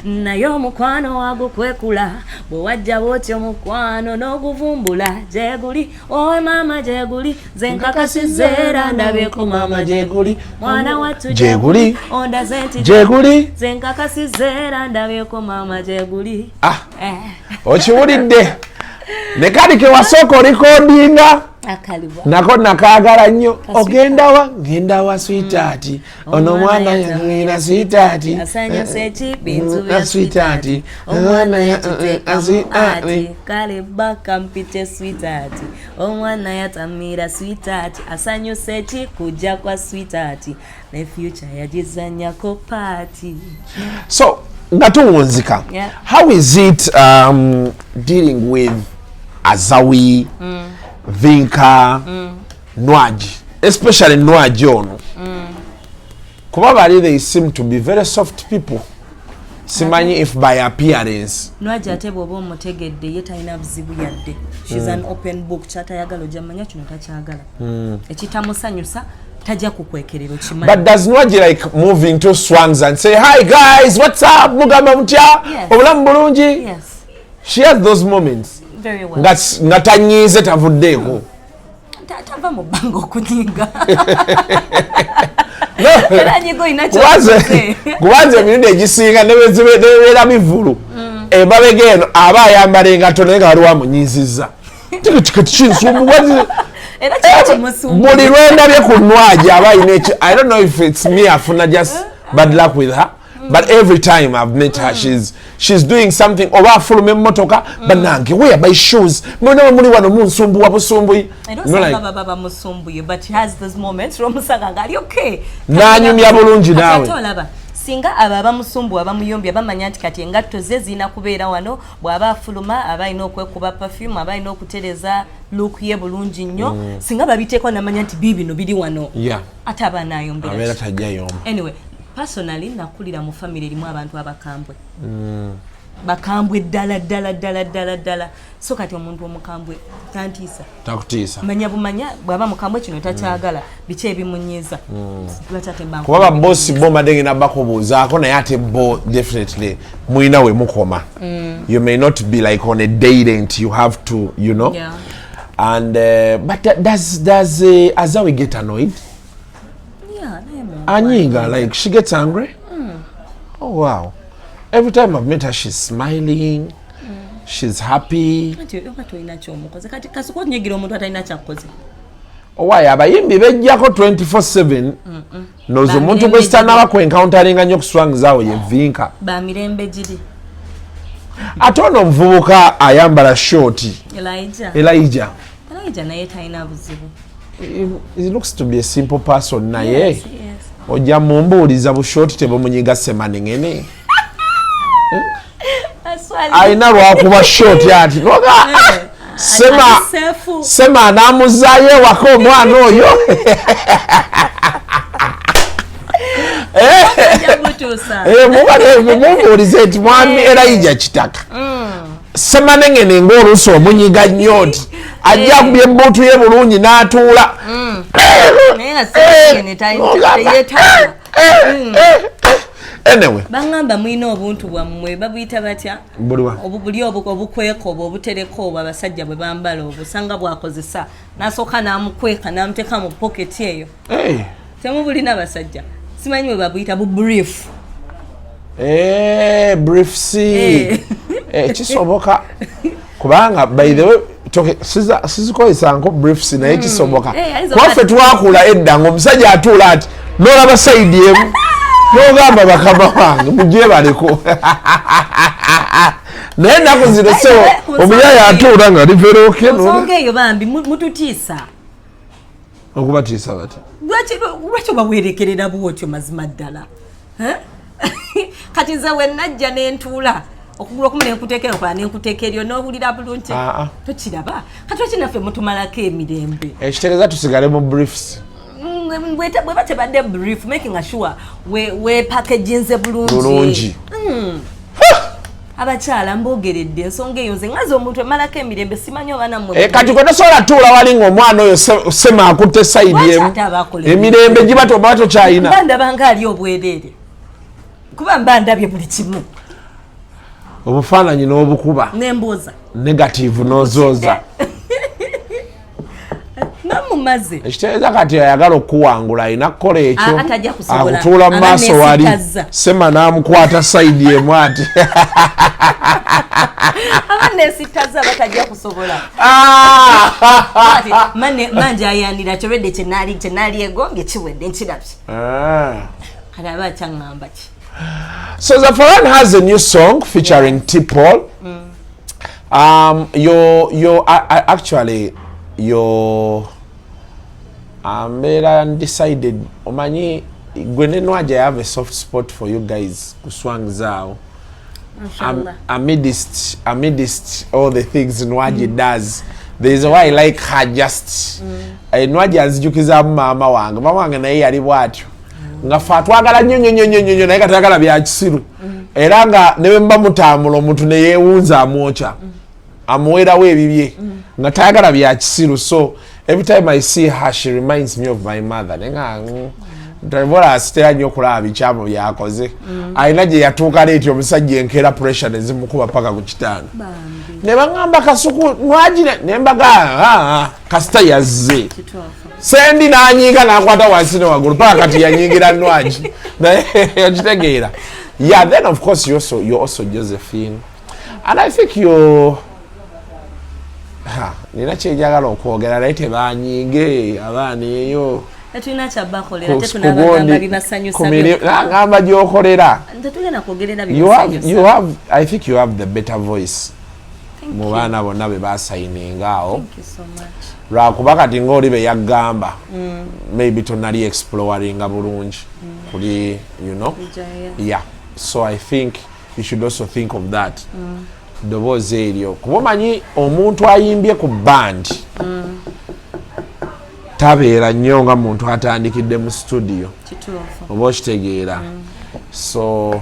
naye omukwano wagukwekula. Bwe wajja bwotyo mukwano n'oguvumbula, gyeguli owe maama gyeguli, nze nkakasiza era ndabyeko maama gyeguli. Mwana wattu Gyeguli. ondaze nti Gyeguli. nze nkakasiza era ndabyeko maama gyeguli. Ah. Eh, Okiwulidde ne kali ke wasooka orecordinga. Akalibwa. Nako nakaagala nnyo. Ogenda wa? Ngenda wa sweetheart. Ono omwana yagenda sweetheart. Asanyusa ekibintu bya sweetheart. Omwana yakiteekamu ati kale baka mpite sweetheart. Omwana yatamira sweetheart, asanyusa ekikujja kwa sweetheart, ne future yagizanyako part. So nga tuwunzika, how is it dealing with Azawi, Vinka, Nwagi, especially Nwagi ono, kuba bali they seem to be very soft people. Simanyi if by appearance. Nwagi ate bw'oba omutegedde, ye talina buzibu yadde. She's an open book. Kyatayagala ojja manya kino takyagala, ekitamusanyusa tajja kukwekerera, okimanyi. But does Nwagi like move into Swangz and say, "Hi guys, what's up, mugamba mutya?" Yes. Obulamu bulungi? Yes. She has those moments? Very well. Nga tanyiize, tavuddeeko? Tava mu bbanga okunyiga. No. Era nyiga olina Kubanze kyokoze. Kubanze emirundi egisinga nebeera mivulu emabega eno, aba ayambala engato naye nga waliwo amunyiizizza. Kinsumbuwa. Era kiba kimusumbuye. Buli lwendabye ku Nwagi aba alina eki. I don't know if it's me afuna just bad luck with her, but every time I've met her, she's doing something, oba afuluma emmotoka, "Bannange, where my shoes? Muna muli wano munsumbuwa busumbuyi." Era No, osanga like, baba bamusumbuye, but he has those moments lwomusanga ngaali okay. N'anyumya bulungi Kati naawe. ate olaba singa abo abamusumbuwa bamuyombya, bamanya nti kati engatto ze zirina kubeera wano, bw'aba afuluma aba alina okwekuba perfume, aba alina okutereza look ye bulungi nnyo. Singa babiteekwa namanya nti biibino biri wano, ate aba anayombera abeera ki? tajja yomba. Anyway, personally nakulira mu family erimu abantu abakambwe, bakambwe ddala ddala ddala ddala ddala. So kati omuntu omukambwe tantiisa. Takutiisa. Manya bumanya bw'aba mukambwe kino takyagala, biki ebimunyiiza. Lwaki ate mba Kuba babosi bo mbadde ngenda bakubuuzaako, naye ate bo definitely mulina we mukoma. You may not be like on a daily nti you have to. And but does Azawi get annoyed? Yeah, naye muntu Anyiga, like she gets angry? Oh wow, every time I've met her she's smiling, she's happy. Anti oba tolina kyomukoze. Kati kasuka onyigira omuntu atalina kyakkoze. Owaaye, abayimbi bejjako 24/7. Ndowooza omuntu Bamirembe gwe sitanaba ku encounteringa nnyo ku Swangz awo ye Vinka. Bamirembe giri. Ate ono omuvubuka ayambala short? Elijah. Elijah. Elijah naye talina buzibu. He looks to be a simple person, naye ojja mumbuuliza bushoti tebumunyiga semanengene. Alina lwakuba shoti ati noga sema sema anamuzaayo ewaka omwana oyo. Mumbuulize nti mwami Elijah Kitaka semanengene ng'oluusi omunyiga nnyo nti ajja akubye ebbuutu ye bulungi n'atuula. Anyway, bangamba mulina obuntu bwammwe, babuyita batya obubuli obukweka obwo obutereka obwo abasajja bwe bambala obusanga bwakozesa n'asooka n'amukweka n'amuteeka mu poketi eyo. Temubulina abasajja, simanyi bwe babuyita, bu brief. Briefs. Kisoboka kubanga by the way sizikozesanko briefs, naye kisoboka. Kwaffe twakula edda ng'omusajja atuula ati n'olaba sayidi emu n'ogamba bakama wange mugyebaleko, naye ennaku zino so omuyaya atuula nga liveroke. Nsonga eyo bambi mututiisa. Okubatiisa bati? Lwaki obawerekerera bwotyo mazima ddala? Kati nze we najja nentuula okugulu okumu nenkuteeka okola nenkuteeka eryo n'owulira bulungi, tokiraba? Kati lwaki naffe mutumalako emirembe? Ekitegeeza tusigale mu briefs. Bweba tebadde brief, making sure we packaginze bulungi. Abakyala mbogeredde ensonga eyo, nze ngaze omuntu emalako emirembe, simanyi oba nammwe. Kati gwe tosobola tuula wali ng'omwana oyo sema akutte sayidi emu, emirembe giba toba tokyayina. Mba ndaba nga ali obwereere kuba mba ndabye buli kimu. Obufaananyi n'obukuba nembuuza negative n'ozooza. Namumaze. Ekitegeeza kati ayagala okuwangula alina kukola ekyo, Ah, akutuula mu maaso wali sema n'amukwata sayidi emu ati. Aba nesitaza batajja kusobola. Manje ayanira kyolwedde kyenaali egombye kiwedde nkirabye. Kati aba akyaŋŋamba ki? So Zafaran has a new song featuring T Paul. Actually your mbeera undecided, omanyi gwe ne Nwagi, I have a soft spot for you guys kuswangizaawo. Amidst all the things Nwagi does, there is a way I like her just. Nwagi anzijukizaamu maama wange. Maama wange naye yali bw'atyo, nga fe atwagala nnyo nnyo nnyo nnyo nnyo, naye katayagala bya kisiru, era nga ne bwe muba mutambula omuntu ne yeewunza amwokya amuweerawo ebibye, nga tayagala bya kisiru. So every time I see her, she reminds me of my mother, naye nga ntabola asitera nnyo okulaba bikyamu byakoze. Alina gye yatuuka leeti omusajja enkeera pressure nezimukuba paka ku kitanda, ne baŋŋamba Kasuku nwagire, ne mbaga kasita yazze sendi n'anyiiga n'akwata wansi ne waggulu paka kati yanyiigira Nwagi, naye okitegeera. Yeah, then of course you're also Josephine, and I think you ha nina kyenjagala okwogera naye tebanyiige abaana eyo. Tetulina kyabakolera, tetunabagamba bibasanyusa. Ngamba gyokolera. Tetugenda kwogerera. You have, I think you have the better voice mu baana bonna be basayininga awo, lwakuba kati ngaoli be yaggamba maybe tonali exploringa bulungi kuli. Yeah, so I think you should also think of that ddoboozi eryo, kuba omanyi omuntu ayimbye ku band tabeera nnyo nga muntu atandikidde mu studio, oba okitegeera? So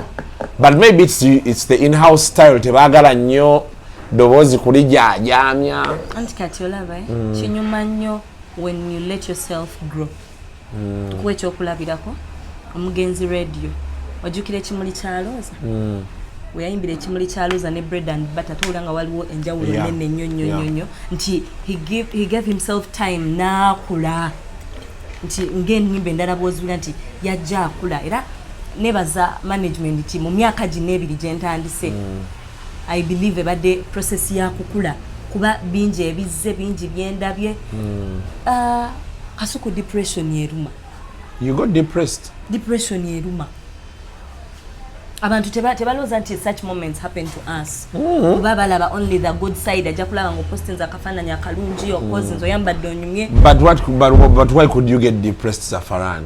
but maybe it's the in-house style, tebaagala nnyo ddoboozi kulijajamya. Anti kati olaba kinyuma nnyo when you let yourself grow. Kuwa ekyokulabirako, omugenzi Radio, ojjukira Ekimuli kya Looza? Weyayimbira Ekimuli kya Looza ne Bread and Butter, towulira nga waliwo enjawulo nene nnyo nnyo nnyo nnyo, nti he gave himself time n'akula, nti ng'ennyimba endala bw'oziwulira nti yajja akula. Era nebaza management nti mu myaka gino ebiri gye ntandise, I believe ebadde process ya kukula, kuba bingi ebizze, bingi byendabye. Ah, Kasuku, depression eruma. You got depressed? Depression eruma. Abantu tebalowooza nti such moments happen to us, kuba balaba only the good side. Ajja kulaba nga opostinze akafaananyi akalungi, okozinze, oyambadde onyumye. But why could you get depressed, Zafaran?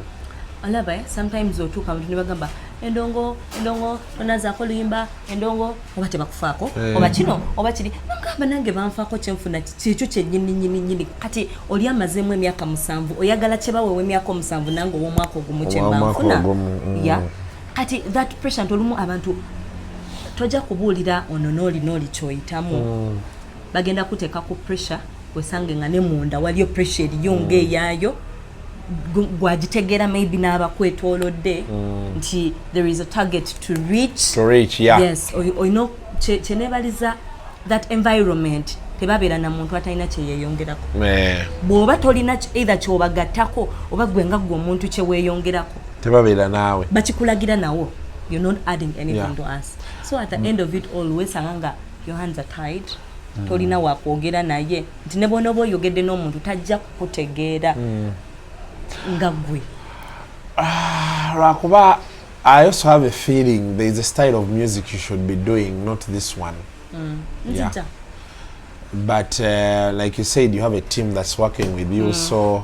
Olaba, eh? Sometimes otuuka abantu ne bagamba endongo, endongo tonazaako luyimba, endongo oba tebakufaako, oba kino oba kiri. Nogamba nange banfaako, kyenfuna kyekyo kyennyini nyini nyini. Kati oli amazeemu emyaka 7, oyagala kyebaweewa emyaka 7, nange ow'omwaka ogumu kyemba Ow'omwaka nfuna. ogumu. Yeah. Kati that pressure nti olumu abantu tojja kubuulira ono n'oli n'oli kyoyitamu, bagenda kuteeka ku pressure, wesange nga ne munda waliyo pressure eriyo ng'eyaayo gwagitegeera maybe n'abakwetoolodde nti there is a target to reach. To reach, yeah. Yes, olina kyeneebaliza that environment, tebabeera na muntu atalina kyeyeyongerako. Bw'oba tolina either kyobagattako oba gwe nga gwe omuntu kyeweeyongerako, Tebabeera naawe. Bakikulagira nawo, you're not adding anything to us. So at the end of it all, wesanga nga your hands are tied, tolina wakwogera naye, nti ne bw'onooba oyogedde n'omuntu tajja kukutegeera nga gwe. Lwakuba I also have a feeling there is a style of music you should be doing, not this one. Yeah. Nzija. But like you said, you have a team that's working with you, so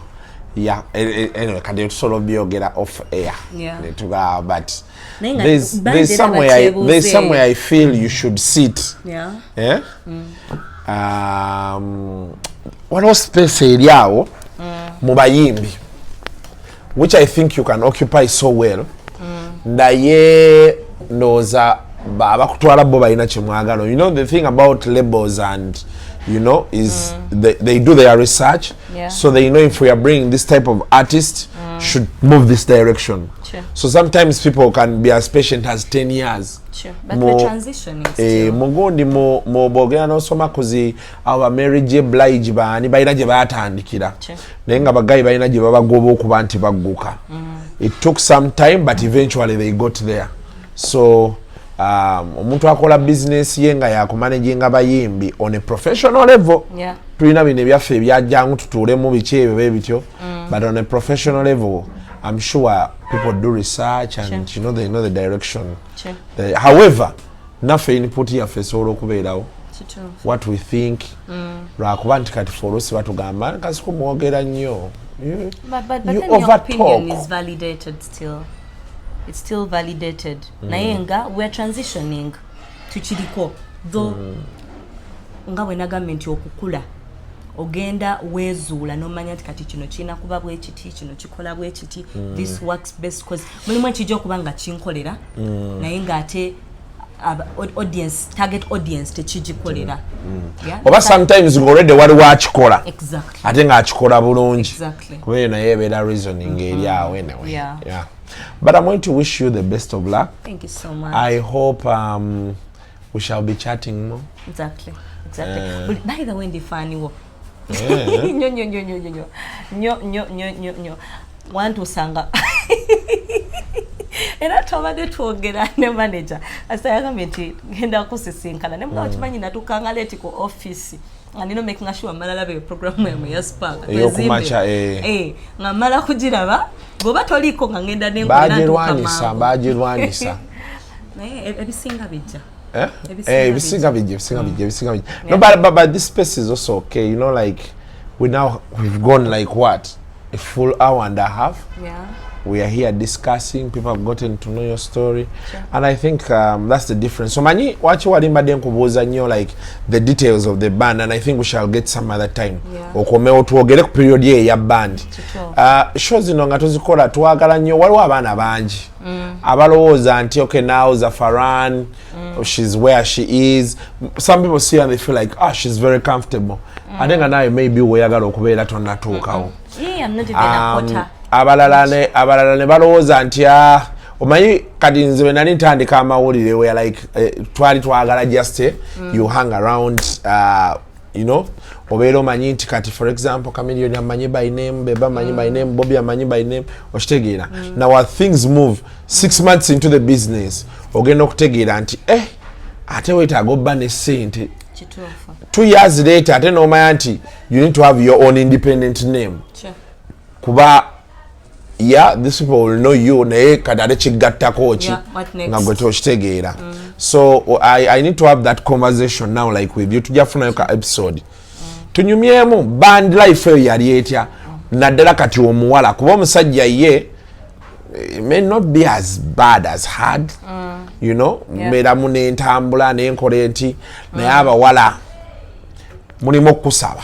yeah. Anyway, kati tusobola obyogera off air. Netuga, but Naye nga band there's era somewhere there's bakyebuuze. Somewhere I feel you should sit. Eh? Waliwo space eri awo mu bayimbi which I think you can occupy so well, naye ndowooza abakutwala bo balina kyemwagala. You know, the thing about labels and is they do their research, so they know if we are bringing this type of artist, should move this direction. So sometimes people can be as patient as 10 years. Sure. But we're transitioning still. Mugundi mu bwogenda n'osoma kuzi abo ba Mary J Blige, baani balina gye baatandikira, naye nga ba guy balina gye babagoba okuba nti bagguka. It took some time, but eventually they got there. So omuntu akola bizinesi ye nga yakumanaginga bayimbi on a professional level, tulina bino ebyaffe ebyajjangu tutuulemu biki ebyo bwe bityo, but on a professional level, I'm sure people do research and they know the direction. However, naffe input yaffe esobola okubeerawo, what we think, lwakuba nti kati fe oluusi batugamba Kasuku mwogera nnyo. But You then your over opinion talk. Is validated still. It's still validated. Naye nga we're transitioning, tukiriko though, nga bwe nagambye nti okukula ogenda weezuula n'omanya nti kati kino kirina kuba bwe kiti, kino kikola bwe kiti, this works best, cause mulimu ekijja okuba nga kinkolera, naye ng'ate audience, target audience tekigikolera. Yeah? Oba sometimes already waliwo akikola, ate ng'akikola bulungi. Kuba eyo naye ebeera reasoning eri awo anyway. Yeah. But I'm going to wish you the best of luck. Thank you so much. I hope we shall be chatting more. Exactly. By the way, ndi fan wo nnyo nnyo nnyo nnyo nnyo nnyo nnyo nnyo nnyo nnyo. Wantusanga era twabadde twogera ne manager asa, yagambye nti genda kusisinkana ne mugamba, kimanyi natukanga late ku office nga nina making sure mala laba programu yamwe ya Spark. Ey'okumakya, eh. Eh, nga mala kugiraba, bw'oba toliiko nga ngenda nenkola, natuuka Bagirwanisa. Mangu. Bagirwanisa. Naye ebisinga bijja. Eh? Ebisinga. Eh, ebisinga bijja, ebisinga bijja, ebisinga bijja. No, but this space is also okay. Like we've gone like what? A full hour and a half. We are here discussing. People have gotten to know your story. And I think that's the difference. So manyi waki wali mbadde nkubuuza nnyo like the details of the band, and I think we shall get some other time. Okomewo twogere ku period ye eya band. Kituufu. Show zino nga tuzikola twagala nnyo, waliwo abaana bangi abalowooza nti okay, now Zafaran, she's where she is. Some people see her and they feel like, ah, she's very comfortable, ate nga nawe maybe weeyagala okubeera tonnatuukawo. Yeah, I'm not even a quarter. Abalala ne balowooza nti ah, omanyi kati nze bwe nali ntandika amawulire, where like twali twagala just you hang around, obeera omanyi nti kati for example Chameleone amanyi by name, Bebe amanyi by name, Bobby amanyi by name, okitegeera? Now as things move, 6 months into the business, ogenda okutegeera nti eh, ate weetaaga obba ne ssente. Kituufu. 2 years later, ate n'omanya nti you need to have your own independent name, kuba Yeah, these people will know you, naye kati ate kigattako ki Yeah, what next? Nga gwe tokitegeera. So I need to have that conversation now, like with you. Tujja kufunayo ka episode tunyumyemu band life eyo yali etya, naddala kati omuwala, kuba omusajja ye it may not be as bad as hard. Mbeeramu n'entambula n'enkola enti, naye abawala mulimu okusaba,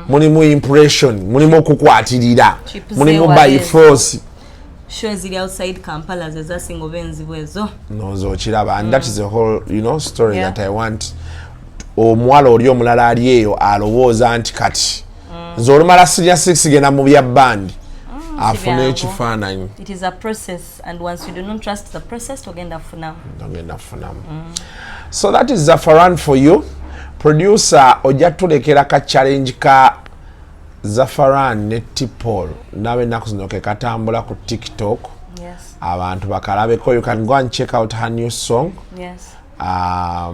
mulimu impression, mulimu okukwatirira, Chips mulimu by ewala. force. Show eziri outside Kampala ze zasinga oba enzibu ezo. Noza okiraba, and that is a whole story that I want. Omuwala oli omulala ali eyo alowooza nti kati nze olumala senior 6 genda mu bya band, afune Byangu. ekifaananyi. It is a process, and once you do not trust the process, togenda funamu. Ogenda kufunamu. So that is Zafaran for you. Producer, ojja tulekera ka challenge ka Zafaran ne Tipol nabe ennaku zino ke katambula ku TikTok. Abantu bakalabeko. You can go and check out her new song.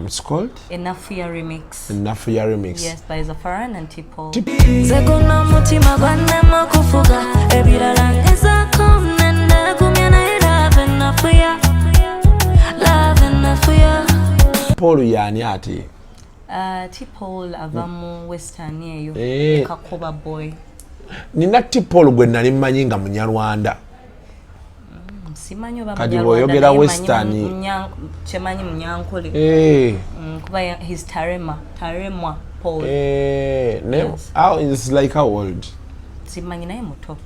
It's called Enafuya Remix. Enafuya Remix. Yes, by Zafaran and Tipol. Nze guno omutima gwannema okufuga, ebirala ngezaako nenegumya, naye love enafuya, love enafuya. Paul yani ate? Tipol ava mu Western eyo. Kakoba boy. Nina Tipol gwe nali mmanyi nga Munyarwanda. Simanyi oba Kati Munyarwanda, bw'oyogera naye manyi Western- kyemanyi Munyankole. Kuba he's Tarema, Taremwa Paul. Ne, how is like how old? Simanyi, naye muto.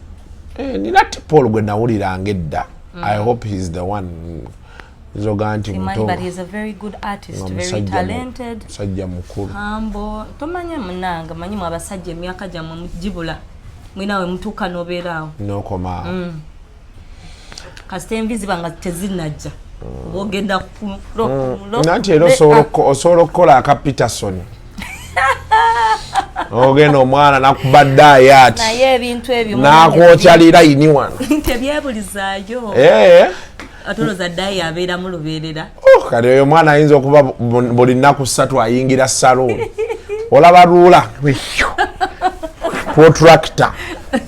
Nina Tipol gwe nawuliranga edda. I hope he's the one. Nzoga nti Simanyi, muto. but he's a very good artist, Nga very talented, musajja mukulu. Humble. Tomanya munanga, manyi mu abasajja emyaka gyammwe mugibula, mwina we mutuuka n'obeeraawo. Nokoma. Kasita envi ziba nga tezinajja, oba ogenda Nanti era osobola okukola aka Peterson, ogenda omwana nakuba ddaayo ati Naye ebintu ebyo nakwokya lirayini wano. Tebyebulizaayo. Ate olowooza ddayi abeeramu lubeerera? Oh, kati oyo omwana ayinza okuba buli nnaku 3 ayingira saluuni, olaba ruler, protractor,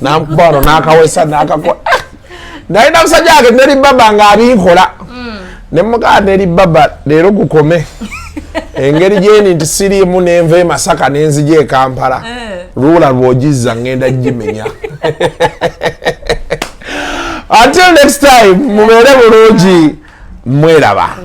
namukuba wano nakawesa nakakola. Naye na musajja wange neri baba ng'abinkola, nemugaa neri baba leero gukome, engeri gyeni nti siriimu nenva e Masaka nenzija e Kampala, ruler lwogizza ngenda gimenya. Until next time, mubeere bulungi, mweraba.